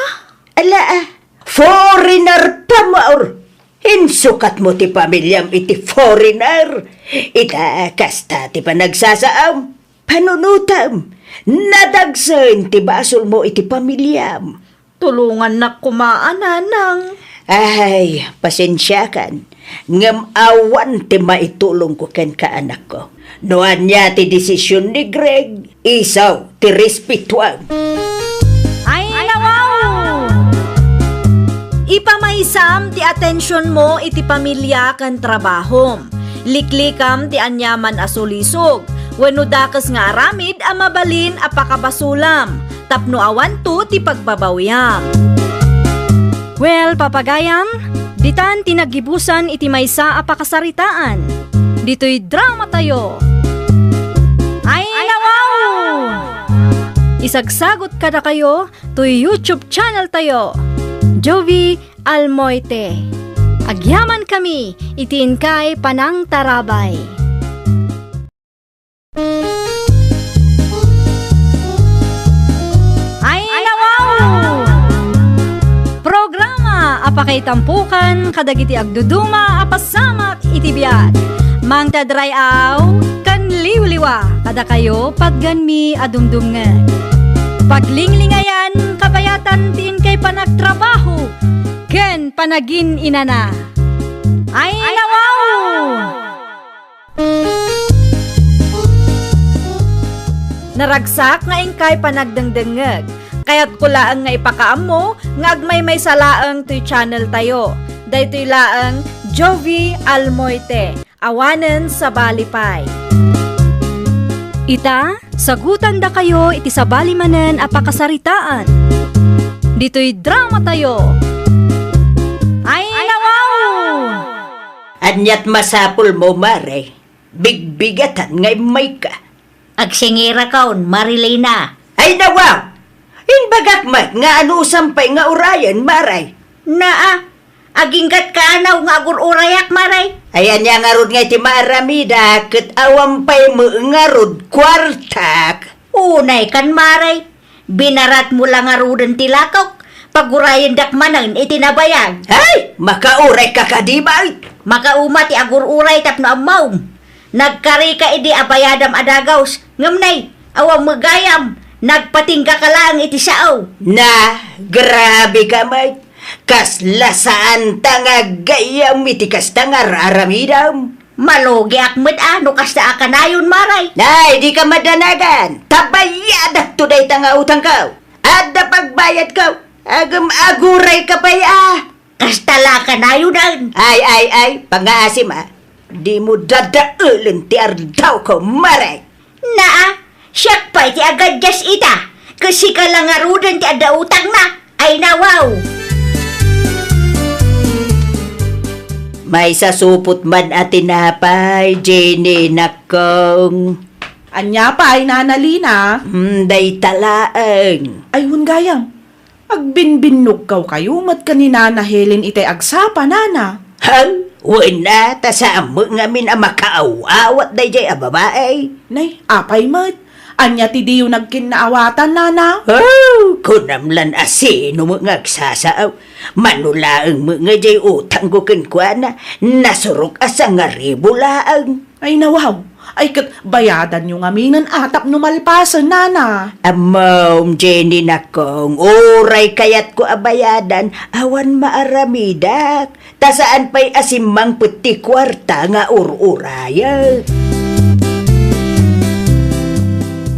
Ala, a, foreigner pa, maor. Insukatmo ti pamiliam iti foreigner. Ita, kasta ti panagsasaam. Panunotam. Nadagsen ti basolmo iti pamiliam. Tulongannak koma a, Nanang. Ay, pasensiakan. Ngem awan ti maitulongko kenka, anakko. No ania ti desisyon ni Greg, isu ti respetuam. Ay, nawaw! Ipamaysam ti atensionmo iti pamilia ken trabahom. Liklikam ti aniaman a sulisog wenno dakes nga aramid a mabalin a pakabasolam tapno awanto ti pagbabawiam. Well, papagayam, ditan ti naggibusan iti maysa a pakasaritaan. Ditoy dramatayo. Ay, nawaw! Isagsagot kadakayo toy YouTube channel tayo, Jovie Almoite. Agyamankami iti inkay panangtarabay. Ay, nawaw! Programa a pakaitampukan kadagiti agduduma a pasamak iti biag. Mangted ray-aw ken liwliwa kadakayo patgenmi a dumdumngeg. Paglinglingayan, kabayatan ti inkay panagtrabaho ken panagin-inana. Ay, nawaw! Naragsak nga inkay panagdengdengngeg. Kayatko laeng nga ipakaammo nga agmaymaysa laeng toy channel tayo. Daytoy laeng Jovie Almoite, awanen sabali pay. Ita, sagutandakayo iti sabali manen a pakasaritaan. Ditoy dramatayo. Ay, nawaw! Aniat masapulmo, Mare? Bigbigatan nga immayka. Agsingirakon, Marilina. Ay, nawaw! Imbagak met nga anusam pay nga urayen, Mare. Naa, aginggatka a naw nga agur-urayak, Mare. Ay, ania ngarud nga iti maaramidak ket awan pay met ngarud kuartak? Unay kan, Mare. Binaratmo la ngaruden ti lakok, pagurayendak manen iti nabayag. Ay, makaurayka kadi, bay? Makauma ti agur-uray tapno ammom. Nagkarika idi a bayadam a dagaus, ngem nay, awan met gayam, nagpatinggaka laeng iti sao. Na, grabe ka met. Kasla saanta nga aggayam iti kasta nga ar-aramidam. Malugiak met a no kasta a kanayon, Mare. Nay, dika madanagan. Ta bayadakto dayta nga utangko. Adda pagbayadko. Agem agurayka pay a. Kasta la a kanayonen. Ay, ay, ay, pangngaasim a. Dimo dadaelen ti ardawko, Mare. Naa, siak pay ti agadias ita, ket sika la ngaruden ti adda utangna. Ay, nawaw! Maysa supot man a tinapay, Jenny, nakkong. Ania pay, Nana Lina? Hmm, dayta laeng. Ay, wen gayam. Agbinbinnogkaw kayo met ken ni Nana Helen itay agsapa, Nana. Haan, wen a, ta saan met ngamin a makaaw-awat daydiay a babai. Nay, apay met? Ania ti diyo nagkinnaawatan, Nana? Oh, kunam lan a sino met nga agsasao. Mano laeng met nga diay utangko kenkuana, nasurok a sangaribu laeng. Ay, nawaw. Ay, ket bayadanyo ngaminen a tapno malpasen, Nana. Ammom, Jenny, nakkong, uray kayatko a bayadan, awan maaramidak. Ta saan pay a simmangpet ti kuarta nga ur-urayen.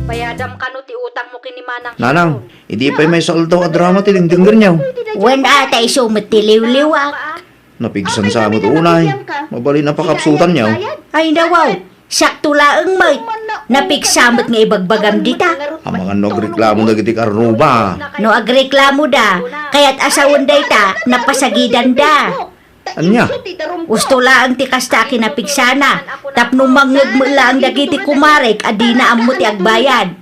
Bayadam kano ti utangmo ken ni Manang Nanang, Sharon. Idi pay maysa aldaw a drama ti dengdenggenyo. Wen a, ta isu met ti liwliwak. Napigsan sa met unay. Mabalin a pakapsutanyo. Ay, nawaw. Sakto laeng met. Napigsa met nga ibagbagam dita. Amangan no agreklamo dagiti karruba. No agreklamoda, kayat a sawen dayta, napasagidanda. Ania? Usto laeng ti kasta a kinapigsana, tapno mangngeg met laeng dagiti kumarek a dina ammo ti agbayad.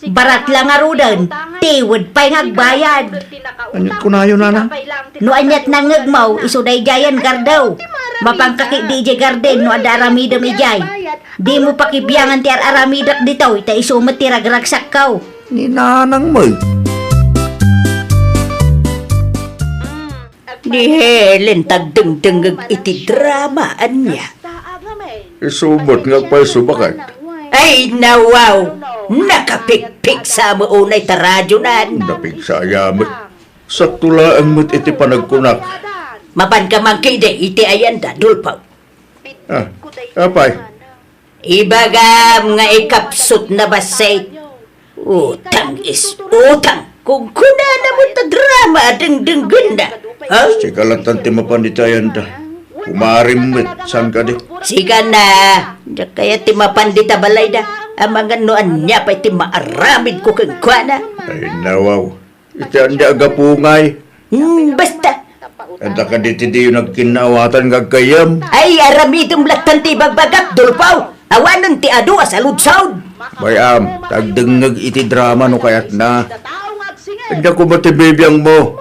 Barat la ngaruden, tiwed pay nga agbayad. Aniat kunayo, Nana? No aniat nangngegmo, isu daydiayen gardew. Mapanka ketdi idiay garden no adda aramidem idiay. Dimo pakibiangan ti ar-aramidek ditoy, ta isu met ti ragragsakko. Ni Nanang met. Ni Helen ti agdengdengngeg iti drama, ania? Isu met nga agpayso, baket. Ay, nawaw! Nakapigpigsa met unay ta radionan. Napigsa aya met. Sakto laeng met iti panagkunak. Mapanka mankidi iti ayanda, Dolfo. Ah, apay? Ibagam nga ikapsut na bassit. Utang is utang. Kunkunana met ta drama a dengdenggenna. Ha? Sika lattan ti mapan iti ayanda. Kumarim met, saan kadi? Sika na. Diak kayat ti mapan dita balayda. Amangan no ania pay ti maaramidko kenkuana. Ay, nawaw. Iti ania a gapu ngay? Hmm, basta. Adda kadi ti diyo nagkinnaawatan nga aggayyem? Ay, aramidem lattan ti ibagbagak, Dolfo. Awanen ti adu a saludsod. Bay-am, ta agdengngeg iti drama no kayatna. Adda koma ti bibiangmo.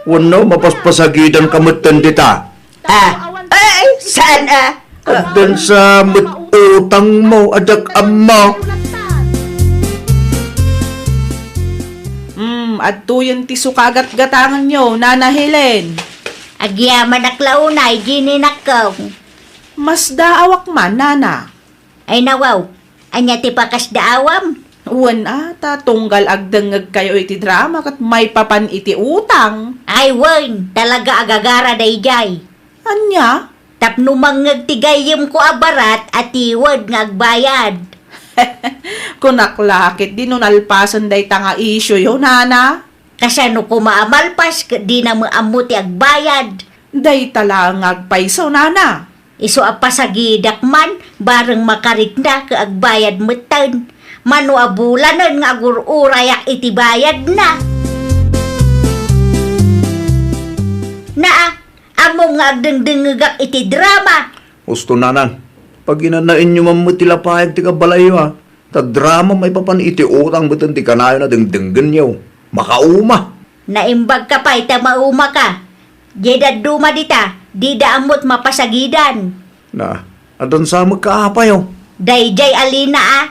Wenno, mapaspasagidanka metten dita. Ah, ay, saan a? Addan sa met utangmo, adda ammo. Hmm, adtoyen ti sukagatgatanganyo, Nana Helen. Agyamanak la unay, Jenny nakkaw. Masdaawak man, Nana. Ay nawaw, ania ti pakasdaawam? Wen a, ta tunggal agdengngegkayo iti drama ket maipapan iti utang. Ay wen, talaga a gagara daydiay. Ania? Tapno mangngeg ti gayyemko a barat a tiwed nga agbayad. Kunak la ket di no nalpasen dayta nga isyuyo, Nana. Kasano koma a malpas ket dina met ammo ti agbayad? Dayta laeng nga agpayso, Nana. Isu a pasagidak man, bareng makarikna ket agbayad metten. Mano a bulanen nga agur-urayak iti bayadna. Naa, ammom nga agdengdengngegak iti drama. Husto, Nanang. Paginanaenyo man met ti lapayag ti kabalayyo, a. Ta drama maipapan iti utang metten ti kanayon a dengdenggenyo. Makauma! Naimbagka pay ta maumaka. Diay dadduma dita, dida ammo ti mapasagidan. Na, addan sa met ka apayo? Daydiay a Lina a.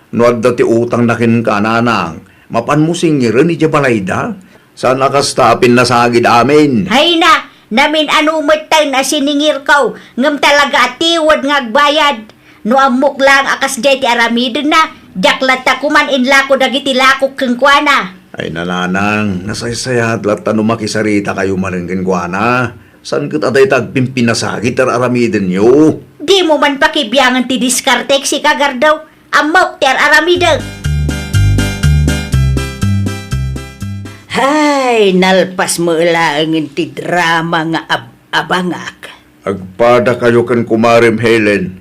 No adda ti utangna kenka, Nanang, mapanmo singiren idiay balayda? Saan a kasta a pinnasagid amin. Hayna, namin-ano metten a siningirko, ngem talaga a tiwed nga agbayad. No ammok laeng a kasdiay ti aramidenna, diak latta koman inlako dagiti lakok kenkuana. Ay, Nanang, nasaysayaat latta no makisaritakayo manen kenkuana. Saan ket a dayta agpimpinasagid ti ar-aramidenyo? Dimo man pakibiangen ti diskartek, sika, Gardaw. Ammok ti ar-aramidek. Hay, nalpas met laengen ti drama nga ab-abangak. Agpadakayo ken Kumarem Helen.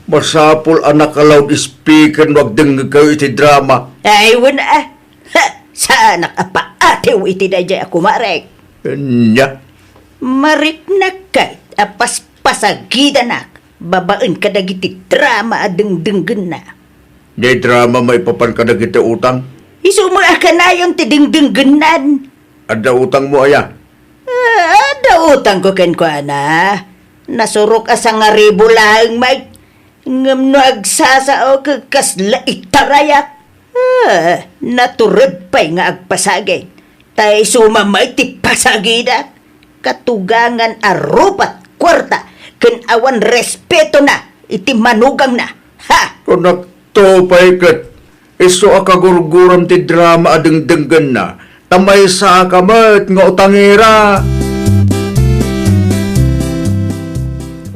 Masapul a naka-loudspeaker no agdengngegkayo iti drama. Ay, wen, ah. Ha, saanak a paatiw iti daydiay a kumarek. Ania? Mariknak ket a paspasagidanak babaen kadagiti drama a dengdenggenna. Ni drama maipapan kadagiti utang? Isu met a kanayon ti dengdenggennan. Adda utangmo aya? Ah, adda utangko kenkuana. Nasurok a sangaribu laeng met. Ngem no agsasao ket kasla itarayak. Ah, natured pay nga agpasagid. Ta isu met ti pasagidak. Katugangan a rupat kuarta ken awan respetona iti manugangna. Ha! Kunakto pay ket isu a kagurguram ti drama a dengdenggenna, ta maysaka met nga utangera.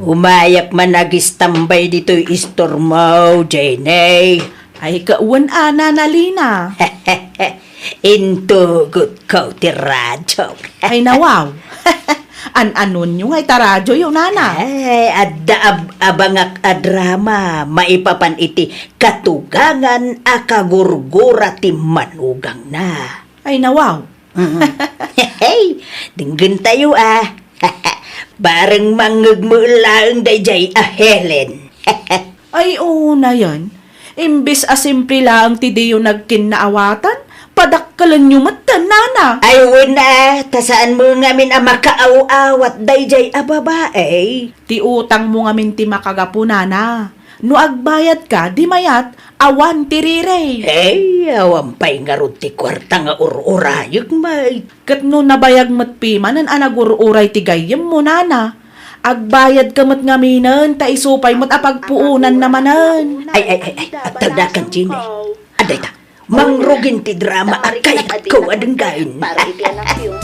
Umayak man agistambay ditoy istormo, Jenny. Ay, kawen a, Nana Lina. Intugotko ti radyo. Ay, nawaw. An-anonyo nga ita radyoyo, Nana? Ay, adda ab-, abangak a drama maipapan iti katugangan a kagurgura ti manugangna. Ay, nawaw. Mm. Hey, denggentayo, ah. Bareng mangngegmo laeng daydiay a Helen. Ay, unayen. Imbes a simple laeng ti diyo nagkinnaawatan, padakkelenyo metten, Nana. Ay, wen a, ta saanmo ngamin a makaaw-awat daydiay a babai. Ti utangmo ngamin ti makagapu, Nana. No agbayadka, di mayat, awan ti rirey. Hey, awan pay ngarud ti kuarta nga ur-urayek met. Ket no nabayag met pimanen a nagur-uray ti gayyemmo, nana, agbayadka met ngaminen ta isu pay met a pagpuonanna manen. Ay, ay, ay, ay, agtalnakan, Jenny. Adda ita, mangrugin ti drama a kayatko a denggen. Para iti anakyo.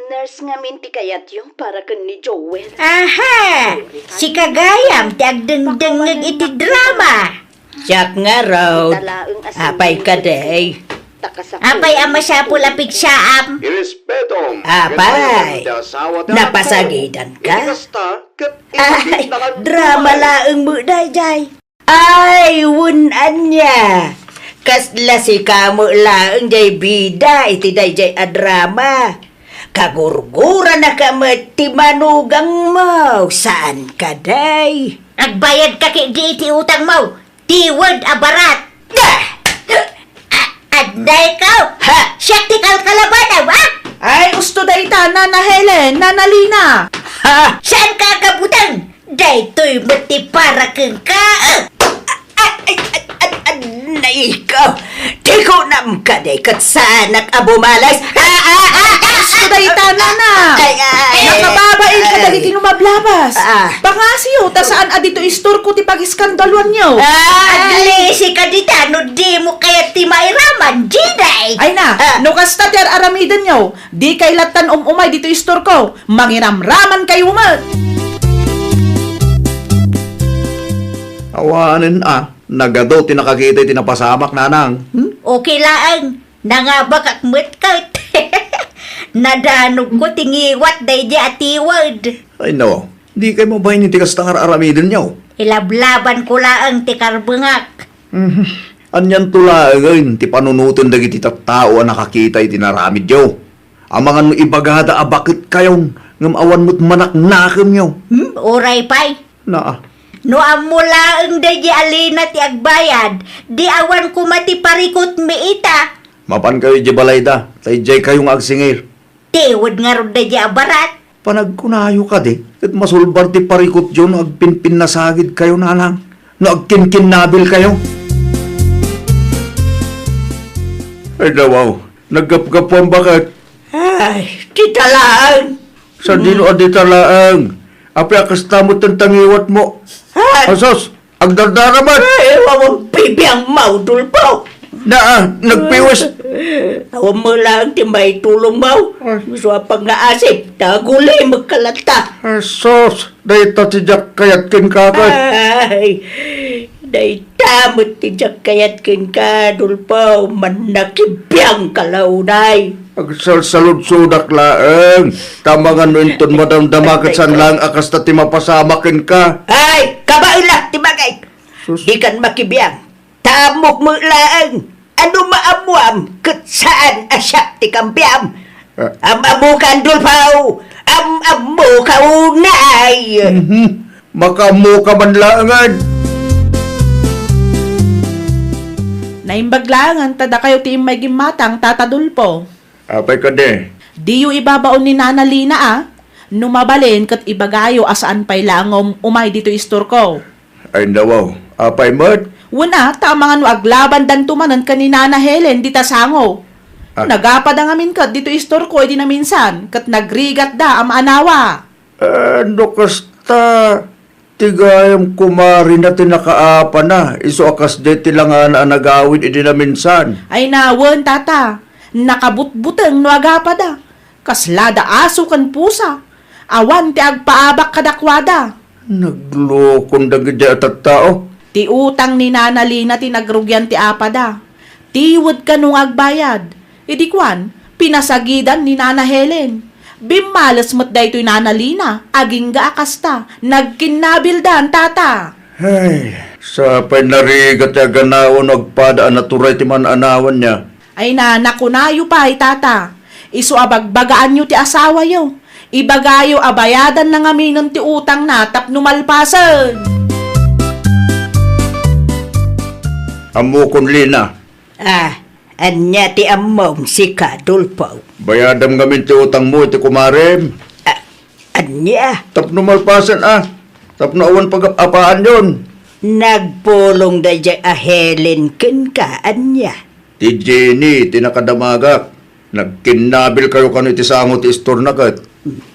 Nurse ngamin ti kayatyo para ken ni Joel. Aha! Sika gayam ti agdengdengngeg iti drama. Siak ngarud. Apay kadi? Apay a masapul a pigsaam? Apay, napasagidanka? Ay, drama laeng met daydiay. Ay, wen ania? Kasla sika met laeng diay bida iti daydiay a drama. Kagurguranaka met ti manugangmo, saan kadi? Agbayadka ketdi iti utangmo, tiwed a barat. Ah! A-, adda ikaw? Ha? Siak ti kalkalabanaw, ah! Ay, usto dayta, Nana Helen, Nana Lina. Ha? Saanka a kabuteng? Daytoy met ti para kenka. Ah! Ay, ay, ay, ay, ay, naikaw. Ti kunam kadi ket saanak a bumales. Ah, ah, ah, ah, usto dayta, nana. Ay, ay, nakababain ka dagiti lumablabas. Ah. Pangasiyo, ta saan a ditoy istorko ti pagiskandaluanyo. Ah. Aglisi ka dita, no dimo kayat ti mairaman, Jinay. Ay na, ah, no kasta ti ar-aramidenyo, dikay lattan um-umay ditoy istorko. Mangiramraman kayo met. Awanen a, nagadu ti nakakita iti napasamak, nanang. Hmm? Okay laeng, nangabakak met ket. Nadanogko ti ngiwat daydi a tiwed. Ay no, dikay mabain iti kasta nga ar-aramidenyo. Ilablabanko laeng ti karbengak. Mhm. Anianto laengen ti panunoten dagiti tattao a nakakita iti naramidyo? Amangan no ibagada a baketkayon, ngem awan met manaknakemyo. Hmm, uray pay. Naa. No ammo laeng daydi a Lina ti agbayad, di awan koma ti parikutmi ita. Mapankayo idiay balayda, ta idiaykayo nga agsingir. Tiwed ngarud daydi a barat. Panagkunayo kadi, ket masulbar ti parikutyo no agpinpinnasagidkayo, nanang, no agkinkinnabilkayo. Ay, dawaw, naggapgapuan baket. Ay, dita laeng. Sadino a dita laeng? Apay a kasta met ti nangiwatmo? Ay. Asus, agdardara met. Ay, awan bibiangmo, Dolfo. Naa, nagpiwes. Awan met laeng ti maitulongmo. Ay. Isu a pangngaasip, ta agulimekka latta. Asus, dayta ti diak kayat kenka ket. Ay, dayta met ti diak kayat kenka, Dolfo, mannakibiangka la unay. Agsalsaludsodak laeng, ta amangan no inton madamdama ket saan laeng a kasta ti mapasamak kenka. Ay, kabaelak ti bagik. Sus. Dikan makibiang, ta ammok met laeng. Ano maammoam ket saan a siak ti kampiam? Ah. Am-ammokan, Dolfo! Am-ammoka unay! Mhm. Makaammoka man laengen. Naimbag laengen ta dakayo ti immay gimmatang, Tata Dolfo. Apay kadi? Diyo ibabaon ni Nana Lina a, no mabalin ket ibagayo a saan pay la nga um-, umay ditoy istorko. Ay, nawaw. Apay met? Wen a, ta amangan no aglabandanto manen ken ni Nana Helen dita sango. Ah. Nagapada ngamin ket ditoy istorko idi naminsan, ket nagrigatda a maanawa. Eh, no kasta, ti gayam kumarina ti nakaapana, isu a kasdiay ti langana a nagawid idi naminsan. Ay na, wen, tata, nakabutbuteng no agapada. Kaslada aso ken pusa. Awan ti agpaabak kadakuada. Naglokon dagiti a tattao. Ti utang ni Nana Lina ti nagrugian ti apada. Tiwed kano nga agbayad. Idi kuan, pinasagidan ni Nana Helen. Bimmales met daytoy Nana Lina, agingga a kasta, nagkinnabildan, tata. Ay, sapay narigat ti aganaw no agpada a naturay ti man-anawanna. Ay na, nakunayo pay, tata. Isu a bagbagaanyo ti asawayo. Ibagayo a bayadanna ngaminen ti utangna tapno malpasen. Ammokon, Lina. Ah, ania ti ammom, sika, Dolfo? Bayadam ngamin ti utangmo iti kumarem. Ah, Ania? Tapno malpasen a. Tapno awan pagap-apaanyon. Nagpulong daydiay a Helen kenka, ania? Ti Jenny ti nakadamagak. Nagkinnabil kayo kano iti sango ti istorna ket.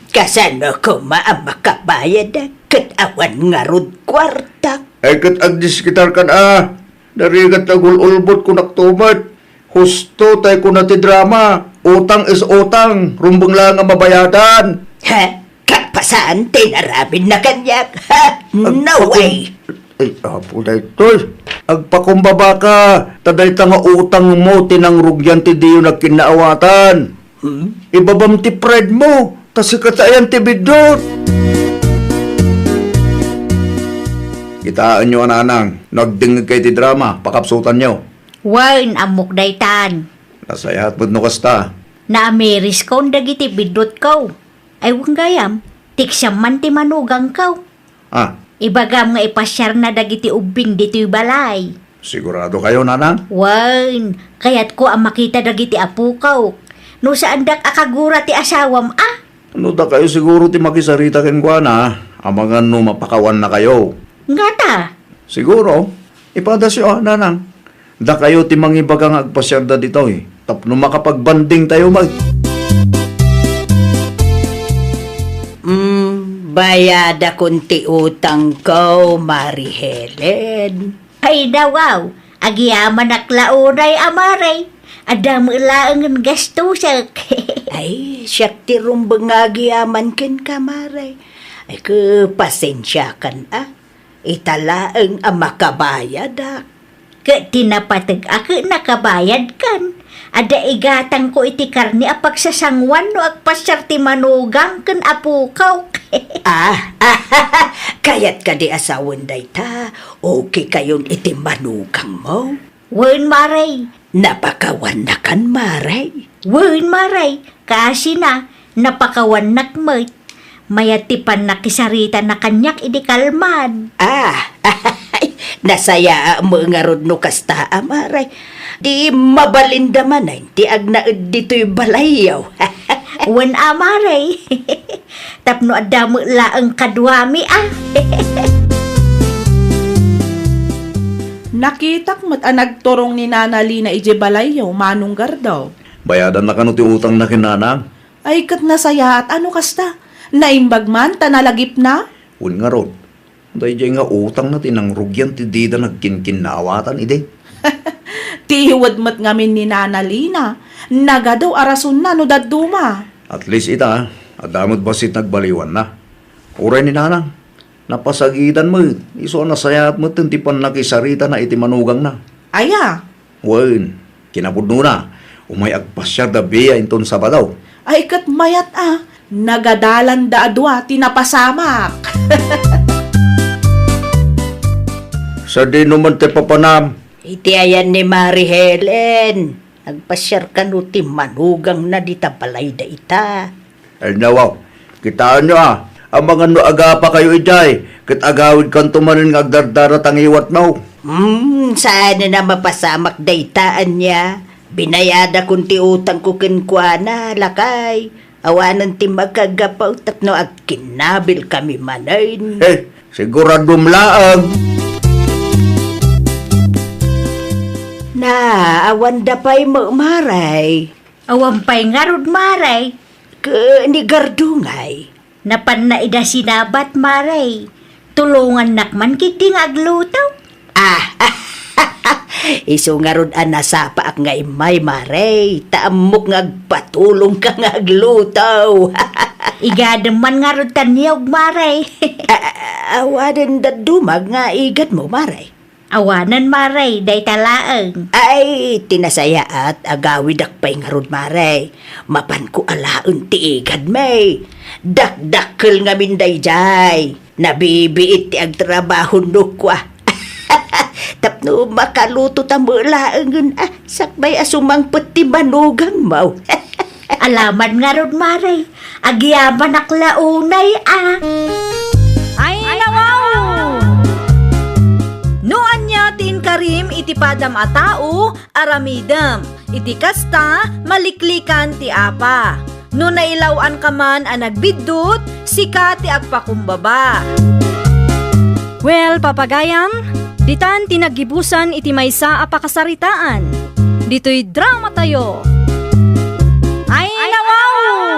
Kasano koma a makabayad ket awan ngarud kuarta? Ay ket agdiskitarkan a. Narigat agul-ulbot kunak tumet. Husto tay kuna ti drama, utang is utang, rumbeng laeng a mabayadan. Ha? Kapasan ti inaramidna kaniak? Ha? Ag-, No way! Ay, apo daytoy. Agpakumbaba ka, ta dayta nga utangmo ti nangrugyan ti diyo nagkinnaawatan. Hmm? Ibabam ti pride mo, ta sika ti ayan ti biddut. Kitaenyo a nanang, no agdengngeg kay ti drama, pakapsutanyo. Wen, ammok daytan. Nasayaat met no kasta. Naamiriskon dagiti biddutko. Ay, wen gayam, tiksiam man ti manugangko. Ah. Ibagam nga ipasiarna dagiti ubbing ditoy balay. Sigurado kayo, nanang? Wen, kayatko a makita dagiti apokok. No saandak a kagura ti asawam, a? No dakayo siguro ti makisarita kenkuana, amangan no mapakawanna kayo. Ngata? Siguro. Ipadasyo, a, nanang. Dakayo ti mangibaga nga agpasiarda ditoy, tapno makapagbanding tayo met. Mm, bayadakon ti utangko, Mari Helen. Ay, nawaw, agyamanak la unay a Mari. Adda met laengen gastusek. Ay, siak ti rumbeng nga agyaman kenka, Mari. Ay, ke, pasensiakan, a. Ita laeng a makabayadak. Ket ti napateg a ket nakabayadkan. Adda igatangko iti karne a pagsasanguan no agpasiar ti manugang ken apokok. Ah, kayat kadi a sawen dayta? Okay kayon iti manugangmo? Wen, Mari. Napakawannakan, Mari? Wen, Mari. Kasina, napakawannak met. Mayat ti pannakisaritana kaniak idi kalman. Ah, nasayaat met ngarud no kasta a, Mari. Di mabalinda manen ti agnaed ditoy balayyo. Wen a, Mari. Tapno adda met laeng kaduami, a. Nakitak met a nagturong ni Nana Lina idiay balayyo, Manong Gardo. Bayadanna kano ti utangna ken nanang? Ay, ket nasayaat a no kasta. Naimbag man ta nalagipna. Wen ngarud, daydiay nga utangna ti nangrugian ti dida nagkinkinnaawatan idi. Ti iwed met ngamin ni Nana Lina, nagadu a rasonna no dadduma. At least ita, adda met bassit nagbaliwanna. Uray ni Nanang, napasagidan met, isu a nasayaat metten ti pannakisaritana iti manugangna. Aya? Wen, kinapudnona, umay agpasiarda biya inton Sabado. Ay, ket mayat a, nagadalanda a dua ti napasamak. Sadino man ti papanam? Iti ayan ni Mari Helen, agpasiar kano ti manugangna dita balayda ita. Ay, nawaw. Kitaenyo a, amangan no agapa kayo idiay, ket agawidkanto manen nga agdardara ta ngiwatno. Hmm, saanen a mapasamak dayta, ania? Binayadakon ti utangko kenkuana, lakay. Awanen ti makagapu tapno agkinnabilkami manen. Eh, siguradom laeng. Na, awanda pay met, Mari. Awan pay ngarud, Mari. Ken ni Gardo ngay? Napanna ida sinabat, Mari. Tulongannak man ketdi nga agluto. Ah, isu ngarud a nasapaak nga immay, Mari. Ta ammok nga agpatulongka nga agluto. Igadem man ngarud ta niyog, Mari. A-, a-, awanen dadduma nga igadmo, Mari. Awanen, Mari, dayta laeng. Ay, ti nasayaat, agawidak pay ngarud, Mari. Mapanko alaen ti igadmi. Dakdakkel ngamin daydiay. Nabibiit ti agtrabaho no kua. Tapno makaluto ta met laengen a sakbay a sumangpet ti manugangmo. Alaman ngarud, Mari. Agyamanak la unay a. Ay, nawaw! No ania ti inkarim iti padam a tao, aramidem. Iti kasta, maliklikan ti apa. No nailaw-anka man a nagbiddut, sika ti agpakumbaba. Well, papagayam, ditan ti naggibusan iti maysa a pakasaritaan. Ditoy dramatayo. Ay, nawaw!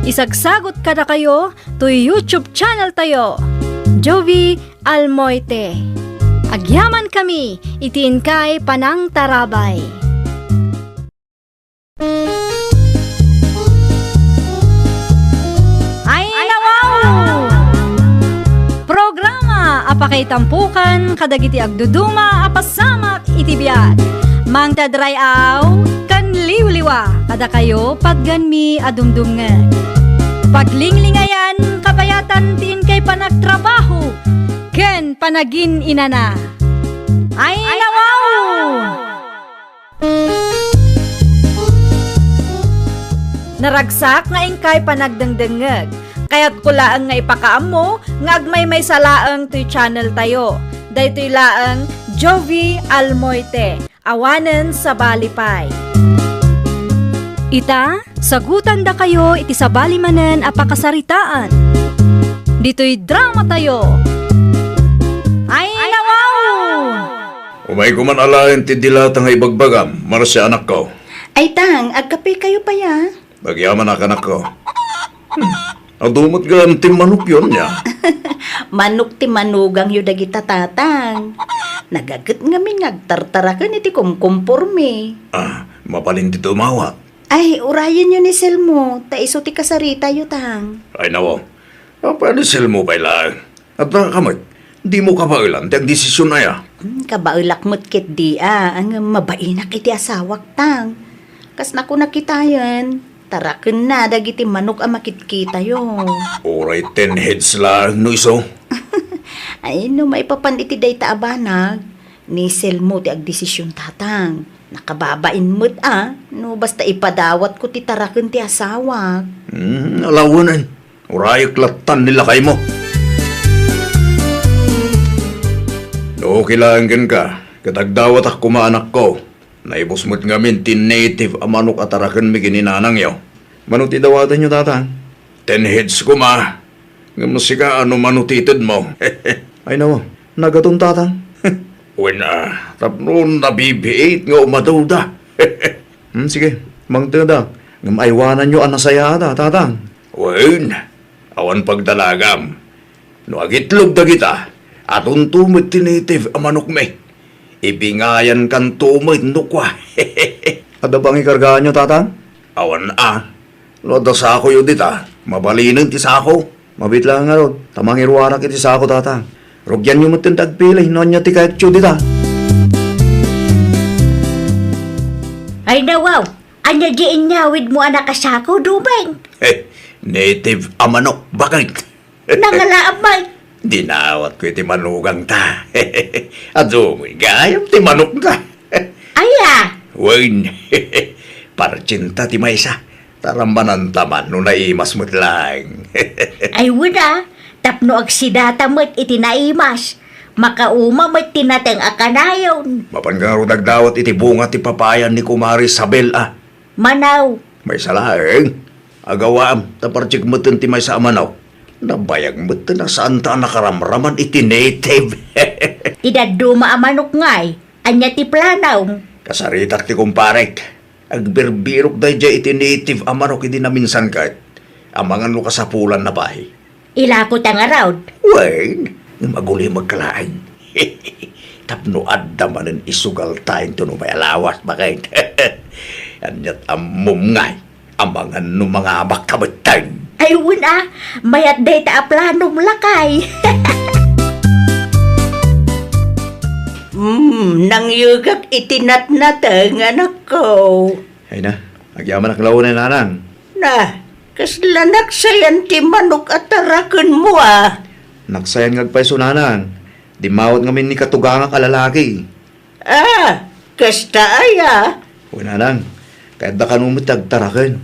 Isagsagot kadakayo toy YouTube channel tayo, Jovi Almoite. Agyaman kami iti inkay panangtarabay. Ay, nawaw! Programa a pakaitampukan kadagiti agduduma a pasamak iti biag. Mangted ray-aw ken liwliwa kadakayo patgenmi a dumdumngeg. Paglinglingayan, kabayatan ti inkay panagtrabaho ken panagin-inana. Ay, nawaw! Naragsak nga inkay panagdengdengngeg. Kayatko laeng nga ipakaammo nga agmaymaysa laeng toy channel tayo. Daytoy laeng Jovi Almoite, awanen sabali pay. Ita, sagutandakayo iti sabali manen a pakasaritaan. Ditoy dramatayo. Ay, nawaw! Umayko man alaen ti dilata nga ibagbagam, Marcia, anakko. Ay, Tang, agkapekayo pay, a? Agyaman a, anakko. Hmm. Adu met gayam ti manokyo nia. Manok ti manugangyo dagita, Tatang. Nagaget ngamin nga agtartaraken iti kumkumpormi. Ah, mabalin ti tumawag. Ay, urayenyo ni Selmo, ta isu ti kasaritayo, Tang. Ay, nawaw. Apay a ni Selmo pay laeng? Adda ka met, dimo kabaelan ti agdesision aya? Hmm, kabaelak met ketdi a, ngem mabainak iti asawak, Tang. Kas nakunak kitayen, tarakenna dagiti manok a makitkitayo. Uray ten heads laeng no isu. Ay, no maipapan iti dayta a banag, ni Selmo ti agdesision, Tatang. Nakababain met a, no basta ipadawatko ti taraken ti asawak. Hmm, alawenen. Urayek lattan ni lakaymo. No okay laeng kenka, ket agdawatak koma, anakko. Naibus met ngamin ti native a manok a tarakenmi ken ni nanangyo. Mano ti dawatenyo, Tatang? Ten heads koma. Ngem sika, ano mano ti itedmo? Ay, nawaw. Nagaton, Tatang. Wen a, tapno nabibiit nga umaduda. Hmm, sige, mangtedak. Ngem aywananyo a nasayaat, Tatang. Wen, awan pagdalagam. No agitlog dagita, adunto met ti native a manokmi. Ibingayankanto met no kua. Adda pangikargaanyo, Tatang? Awan a. No adda sakoyo dita, mabalinen ti sako. Mabiit laeng ngarud, ta mangiruarak iti sako, Tatang. Rugianyo metten ti agpili no ania ti kayatyo dita. Ay, nawaw! Ania di inyawidmo a nakasako, Dumeng? Eh, native a manok, bakit? Nangalaam, Mike. Dinawatko iti manugangta. Adu met gayam ti manokta. Aya? Wen, partinta ti maysa. Tarammananta man no naimas met laeng. Ay, wen a, tapno agsidata met iti naimas. Makauma met ti nateng a kanayon. Mapan ngarud agdawat iti bunga ti papayan ni Kumare Isabel a. Manaw. Maysa laeng. Agawaam, ta partik metten ti maysa a manok. Nabayag metten a saanta a nakaramraman iti native. Ti dadduma a manok ngay, ania ti planom? Kasaritak ti kumparek. Agbirbirok daydiay iti native a manok idi naminsan ket. Amangan no kasapulanna pay. Ilako ta ngarud. Wen, ngem agulimekka laeng. Tapno adda manen isugalta inton umay a lawas, bakit? Aniat ammom ngay, amangan no mangamakka metten. Ay, wen a, mayat dayta a planom, lakay. Hmm, nangyegak iti natnateng, anakko. Ay na, agyamanak lawen, nanang. Na, kasla naksayan ti manok a tarakenmo a? Naksayan nga agpayso, nanang. Dimmawat ngamin ni katugangak a lalaki. Ah, kasta aya? Wen, nanang, kayatda kano met ti agtaraken.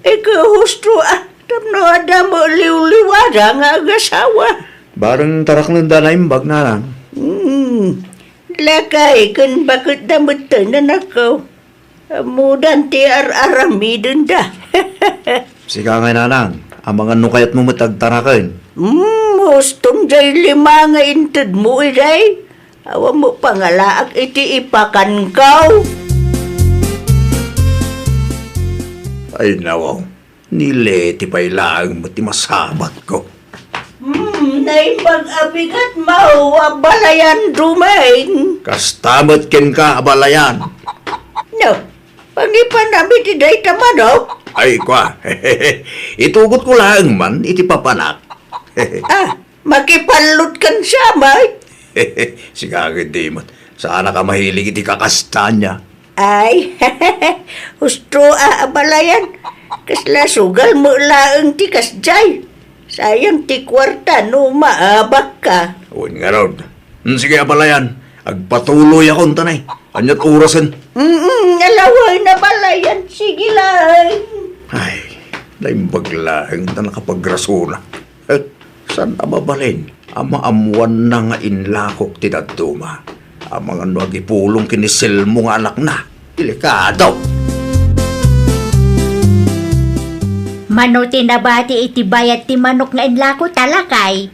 Ikaw, husto a, tapno adda met liwliwada nga agasawa. Bareng taraknenda naimbag, nanang. Hmm, lakay, ken baketda metten, anakko. Ammodan ti ar-aramidenda. Sika ngay, Nanang, amangan no kayatmo met agtaraken. Hmm, huston jay lima nga intedmo idiay. Awan met pangalaak iti ipakanko. Ay, nawaw. Ni Leti pay laeng met ti masabatko. Hmm, naimbag a bigat mo, Abalayan Dumeng. Kasta met kenka, Abalayan. No, pangipanam iti dayta manok? Ay, kwa. Itugotko laeng man iti papanak. Ah, makipallot kan siya, may? Sika ket di met. Saanak a mahilig iti kakastana. Ay, husto a, Abalayan. Kasla sugal met laeng ti kasjay. Sayang ti kuarta no maabakka. Wen ngarud. Hmm, sige, Abalayan. Agpatuloyakon, tanay. Aniat orasen? Mm, alaway, Abalayan. Sige laeng. Ay, naimbag laeng ta nakapagrasona. Eh, saan a mabalin a maammoanna nga inlakok ti dadduma? Amangan no agipulong ken ni Selmo nga anakna. Delikado! Mano ti nabati iti bayad ti manok nga inlakota, lakay?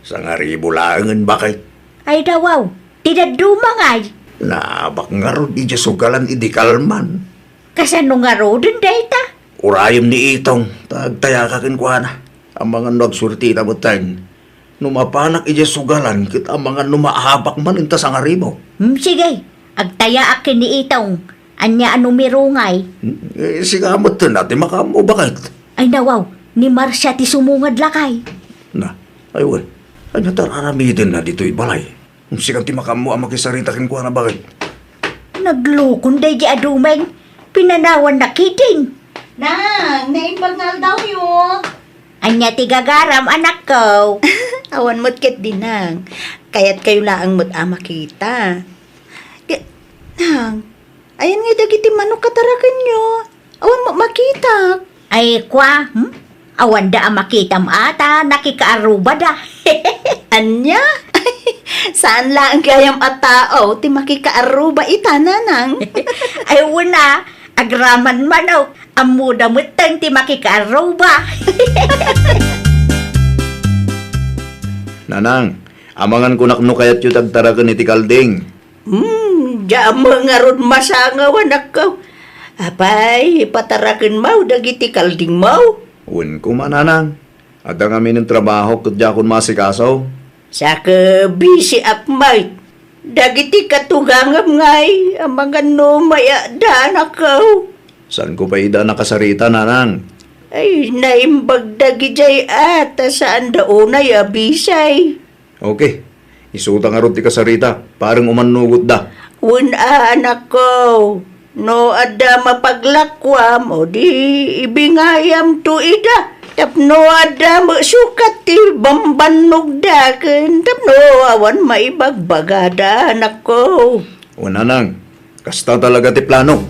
Sangaribu laengen, baket. Ay, dawaw, ti dadduma ngay? Naabak ngarud idiay sugalan idi kalman. Kasano ngaruden dayta? Urayem ni Itong, ta agtayaka kenkuana. Amangan no agsuertita metten. No mapanak idiay sugalan, ket amangan no maabak man inta sangaribu. Hmm, sige. Agtayaak ken ni Itong. Ania a numero ngay? Hmm, eh, sika metten a ti makaammo, baket. Ay, nawaw, ni Marcia ti sumungad, lakay. Na, ay, wen. Ania ta ar-aramidenna ditoy balay? Sikan ti makaammo a makisarita kenkuana, baket. Naglukon daydi a Dumeng. Pinanawanna ketdin. Nang, naimbag nga aldawyo. Ania ti gagaram, anakko? Awan met ketdi, Nang. Kayatkayo laeng met a makita. Ke-, Nang, ayan ngay dagiti manok a tarakenyo? Awan met makitak. Ay, kwa, hmm? Awanda a makitam a ta nakikaarrubada. Ania? Saan laeng gayam a tao ti makikaarruba ita, Nanang? Ay, wen a, agraman manok. Ammoda metten ti makikaarruba. Nanang, amangan kunak no kayatyo ti agtaraken iti kalding. Hmm, diak met ngarud masangaw, anakko. Apay, patarakenmo dagiti kaldingmo? Wen koma, Nanang. Adda ngamin trabahok ket diakon maasikaso. Saka bisiak met. Dagiti katugangam ngay, amangan no mayada, anakko. Saanko pay ida a nakasarita, Nanang? Ay, naimbag dagidiay a, ta saanda unay a bisay. Okay. Isuta ngarud ti kasarita, pareng umannugotda. Wen a, anakko, no adda mapaglakuam, o di ibingayamto ida. Tapno adda met sukat ti bambannogda ken tapno awan maibagbagada, anakko. O, Nanang, kasta talaga ti plano.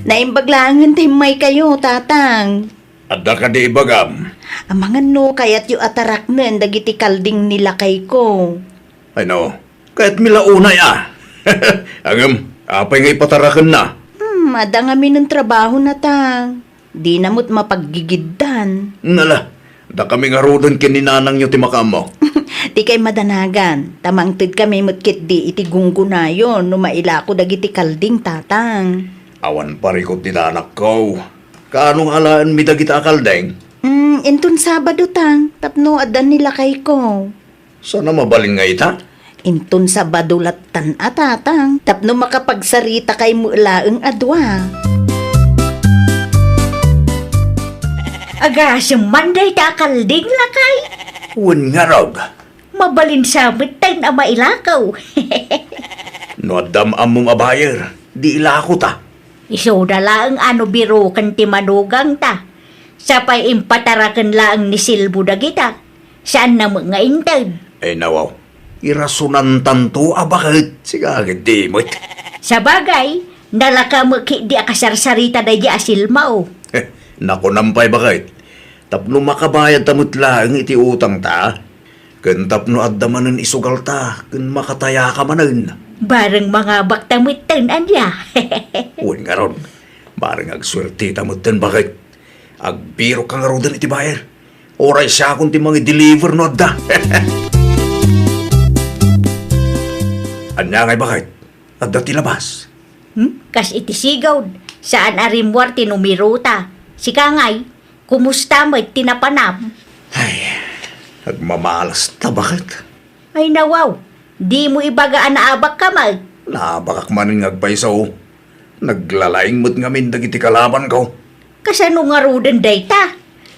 Naimbag laengen ti immaykayo, Tatang. Adda kadi ibagam? Amangan no kayatyo a taraknen dagiti kalding ni lakayko. Ay, no, kayatmi la unay a. Ngem, apay nga ipatarakenna? Hmm, adda ngamin trabahona, Tang. Dina met mapaggigiddan. Nala, dakami ngaruden ken ni nanangyo ti makaammo. Dikay madanagan, ta mangtedkami met ketdi iti gunggonayon no mailako dagiti kalding, Tatang. Awan parikut dita, anakko. Kaano nga alaenmi dagita a kalding? Mm, inton Sabado, Tang, tapno addan ni lakayko. Saan a mabalin nga ita? Inton Sabado lattan a, Tatang, tapno makapagsaritakayo met laeng a dua. Agasem man dayta a kalding, lakay? Wen ngarud. Mabalin sa metten a mailako. No adda ammom a buyer, di ilakota. Isuda laeng a no biroken ti manugangta. Sapay impataraken laeng ni Silbo dagita. Saanna met nga inted. Ay, nawaw. Irasonantanto a baket. Sika ket di met. Sabagay, nalaka met ketdi a kasarsarita daydi a Silmo. Nakunam pay baket. Tapno makabayadta met laeng iti utangta. Ken tapno adda manen isugalta, ken makatayaka manen. Bareng mangabakta metten, ania? Wen ngarud, Bareng agsuerteta metten, baket. Agbirokka ngaruden iti buyer. Uray siakon ti mangi-deliver no adda. Ania ngay, baket? Adda ti labas? Hmm? Kas iti sigud, saan a rimmuar ti numerota. Sika ngay, kumusta met ti napanam? Ay, agmamalasta, baket. Ay, nawaw, dimo ibaga a naabakka met? Naabakak manen nga agpayso. Naglalaing met ngamin dagiti kalabanko. Kasano ngaruden dayta?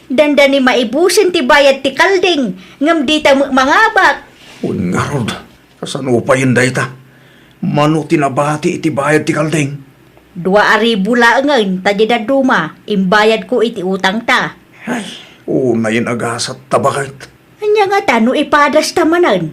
Dandani maibusen ti bayad ti kalding, ngem dita met mangabak. Wen ngarud, kasano payen dayta? Mano ti nabati iti bayad ti kalding? Dua a ribu laengen ta di dadduma, imbayadko iti utangta. Ay, unayen a gasat ta, baket. Ania ngata no ipadasta manen?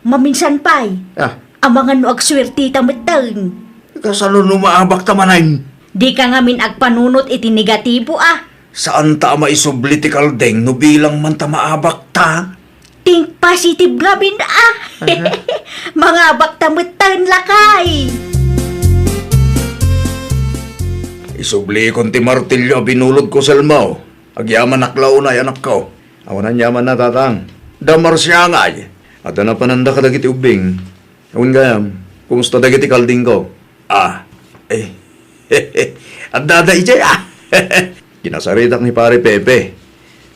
Maminsan pay. Ah. Amangan no agsuerteta metten. Kasano no maabakta manen? Dika ngamin agpanunot iti negatibo, a. Saanta a maisubli ti kalding no bilang man ta maabakta? Think positive ngamin, a. Aha. Mangabakta metten, lakay. Isublikon ti martilyo a binulodko, Selmo. Agyamanak la unay, anakko. Awan aniamanna, tatang. Da Marciangay. Adda napananda kadagiti ubbing. Awan gayam, kumusta dagiti kaldingko? Ah, eh, adda da idiay, ah. Kinasaritak ni Pare Pepe.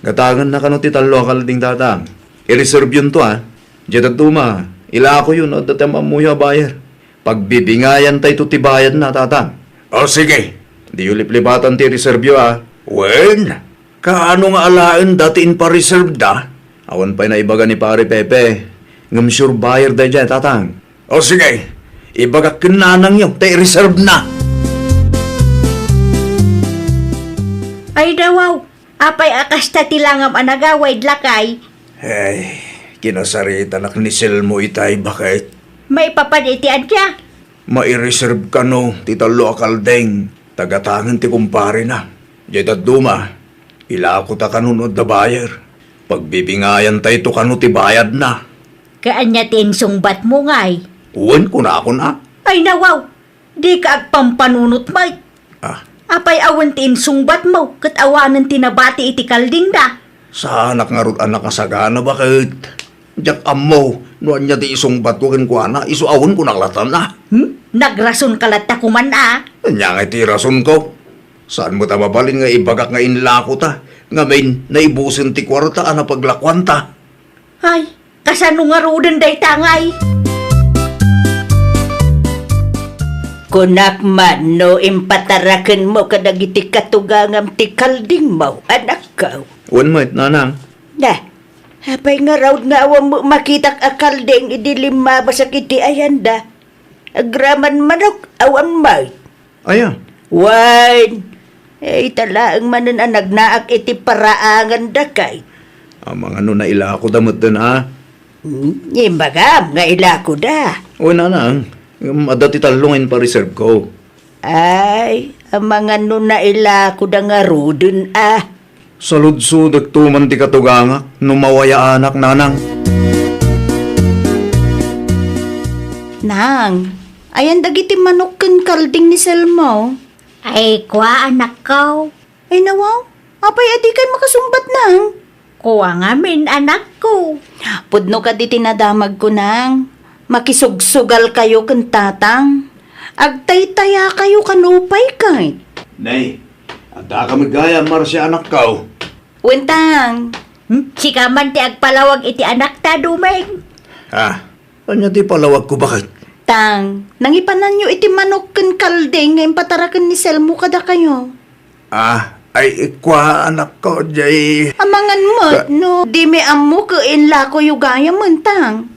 Gatangenna kano ti tallo a kalding, tatang. I-reserve yun to, ah. Diay dadduma, ilakoyo no adda ti am-ammoyo a buyer. Pagbibingayan tayto ti bayadna, tatang. O, sige. Diyo liplipatan ti reserve yo, a. Wen, kaano nga alaen dati inpa-reserve da? Awan pay naibaga ni Pare Pepe. Ngem sure buyer daydiay, tatang. O, sige. Ibagak ken nanangyo ta i-reserve na. Ay, dawaw. Apay a kasta ti langam a nagawid, lakay? Ay, kinasaritanak ni Selmo itay, baket. Maipapan iti ania? Maireserve kano ti tallo a kalding, ta gatangen ti kumparena. Diay dadduma, ilakota kano no adda buyer. Pagbibingayan tayto kano ti bayadna. Kaanya ti insungbatmo, ngay? Wen, kunakon, a. Ay, nawaw! Dika agpampanunot met. Ah. Apay awan ti insungbatmo ket awanen ti nabati iti kaldingda? Saanak ngarud a nakasagana, baket. Diak ammo no ania ti isungbatko kenkuana, isu a wen ko naklatan, a. Hmm? Nagrasonka latta koman, a. Ania ngay ti rasonko? Saan met a mabalin nga ibagak nga inlakota, ngamin naibusen ti kuarta a napaglakuanta? Ay, kasano ngaruden dayta ngay? Kunak man no impatarakenmo kadagiti katugangam ti kaldingmo, anakko. Wen met, nanang. Na, apay ngarud nga awan makitak a kalding idi limmabasak iti ayanda? Agraman manok, awan met. Aya? Wen, ita laeng manen a nagnaak iti paraangan, dakay. Amangan no nailakoda metten, a? Hmm, imbagam nga ilakoda. O, nanang, ngem adda ti tallo nga inpa-reserve ko. Ay, amangan no nailakoda ngaruden, a. Saludsodekto man ti katugangak no mawayaanak, nanang. Nang, ayan dagiti manok ken kalding ni Selmo? Ay, kua, anakko. Ay, nawaw, apay a dikay makasungbat, nang? Kua ngamin, anakko. Pudno kadi ti nadamagko, nang. Makisugsugalkayo ken tatang. Agtaytayakayo kano pay ket. Nay, adda ka met gayam, Marcia, anakko. Wen, tang. Hmm? Sika man ti agpalawag iti anakta, Dumeng. Ah, ania ti palawagko, baket? Tang, nangipananyo iti manok ken kalding nga impataraken ni Selmo kadakayo. Ah, ay, kua, anakko, jay. Amangan met, ka- no, dimi ammo ket inlakoyo gayamen, tang.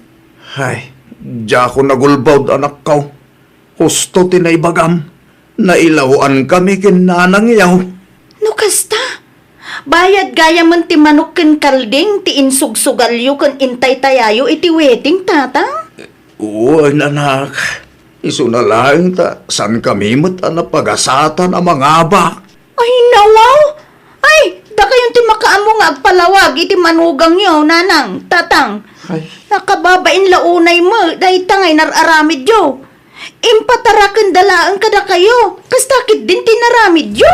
Ay, diakon nagulbod, anakko. Husto ti naibagam. Nailawankami ken nanangyo. No kasta, bayad gayamen ti manok ken kalding ti insugsugalyo ken intaytayayo iti wedding, tatang? Wen, anak. Isuna laeng ta saankami met a napagasatan a mangabak. Ay, nawaw! Ay, dakayon ti makaammo nga agpalawag iti manugangyo, nanang, tatang. Ay. Nakababain la unay met dayta nga inar-aramidyo. Impatarakenda laeng kadakayo. Kasta ketdin ti inaramidyo.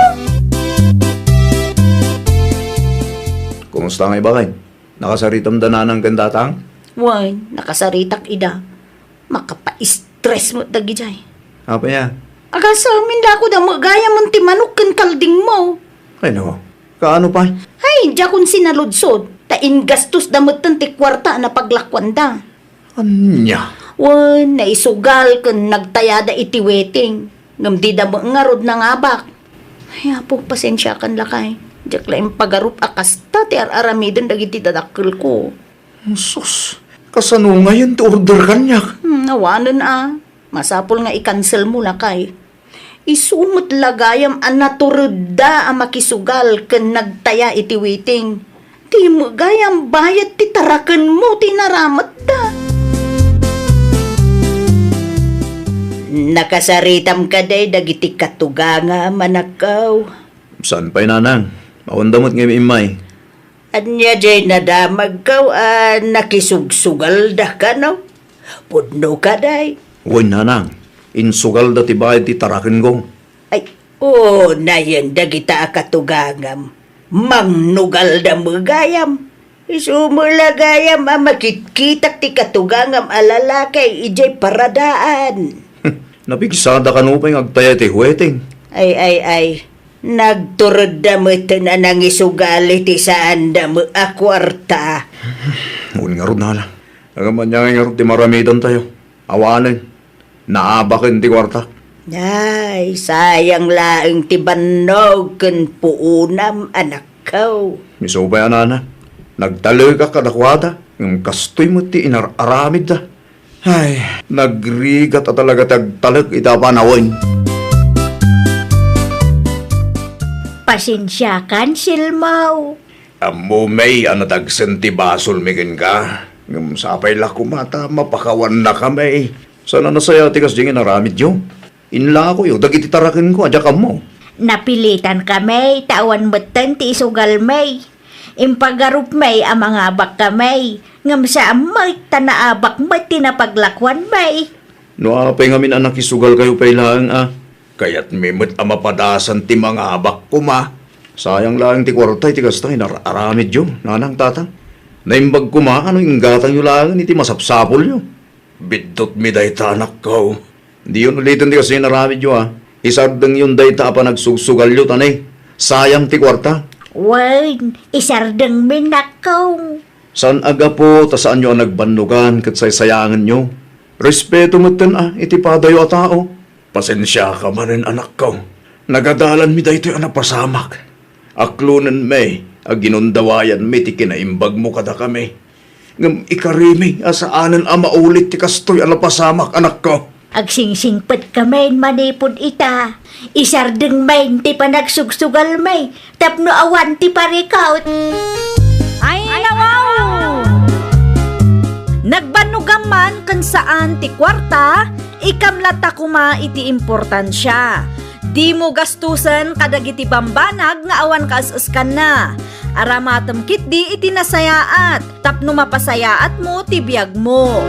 Kumusta ngay, baket? Nakasaritam da nanang ken tatang? Wen, nakasaritak ida. Makapa-stress met dagijay. Apay a? Agasem, inlakoda met gayam ti manok ken kaldingmo. Ay, nako. Kaano pay? Ay, diakon sinaludsod. Ta ingastos da metten ti kuarta a napaglakuanda. Ania? Wen, naisugal ken nagtayada iti wedding. Ngem dida met ngarud nangabak. Ay, Apo, pasensiakan lakay. Diak la impagarup a kasta ti ar-aramiden dagiti dadakkelko. Sus, kasano ngayen ti order kaniak? Hmm, awanen a. Masapul nga i-cancel mo lakay. Isu met la gayam a naturedda a makisugal ken nagtaya iti wedding. Dimo gayam bayad ti tarakenmo ti inaramidda. Nakasaritam kadi dagiti katugangam, anakko? Saan pay, nanang? Awanda met nga immay. Ania diay nadamagko a nakisugsugalda kano? Pudno kadi? Wen, nanang. Insugalda ti bayad ti tarakenko. Ay, unayen dagita a katugangam. Mangnugalda met gayam. Isu met la gayam a makitkitak ti katugangam a lalaki idiay paradaan. Napigsada kano pay nga agtaya iti wedding? Ay, ay, ay. Nagturedda metten a nangisugal iti saanda met a kuarta. Wen ngarud, nanang. Ngem ania ngay ngarud ti maramidantayo? Awanen. Naabaken ti kuarta. Ay, sayang laeng ti bannog ken puonam, anakko. Isu pay a, nanang. Nagtalekak kadakuada, ngem kastoy met ti inar-aramidda. Ay, nagrigat a talaga ti agtalek iti a panawen. Pasensiakan, Silmaw. Ammom a nadagsen ti basolmi kenka, ngem sapay la koma ta mapakawannakami. Saan a nasayaat ti kasdiay nga inaramidyo? Inlakoyo dagiti tarakenko a diak ammo. Napilitankami ta awan metten ti isugalmi. Impagarupmi a mangabakkami, ngem saan met ta naabak met ti napaglakuanmi. No apay ngamin a nakisugalkayo pay laeng a, kayatmi met a mapadasan ti mangabak koma. Sayang laeng ti kuarta iti kasta nga inar-aramidyo, nanang, tatang. Naimbag koma a no inggatangyo laengen iti masapsapulyo. Biddutmi dayta, anakko. Diyon uliten ti kasta nga inaramidyo a. Isardengyon dayta a panagsugsugalyo ta ne, sayang ti kuarta. Wen, isardengmi, nakko. Saan a gapu ta saanyo a nagbannogan ket saysayangenyo. Respeto metten a iti padayo a tao. Pasensiaka manen, anakko. Nagadalanmi daytoy a napasamak. Aklonenmi a ginundawayanmi ti kinaimbagmo kadakami. Ngem ikarimi a saanen a maulit ti kastoy a napasamak, anakko. Agsingsingpetkami manipud ita. Isardengmi ti panagsugsugalmi tapno awan ti parikut. Ay, nawaw! Nagbannogam man ken saan ti kuarta, ikam latta koma iti importansia. Dimo gastusen kadagiti bambanag nga awan kaes-eskanna. Aramatem ketdi iti nasayaat tapno mapasayaatmo ti biagmo.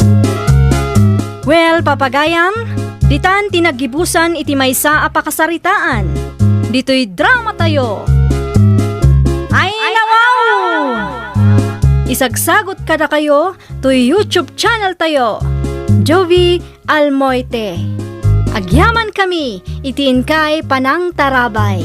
Well, papagayam, ditan ti naggibusan iti maysa a pakasaritaan. Ditoy dramatayo. Ay, nawaw! Isagsagot kadakayo toy YouTube channel tayo, Jovi Almoite. Agyamankami iti inkay panangtarabay.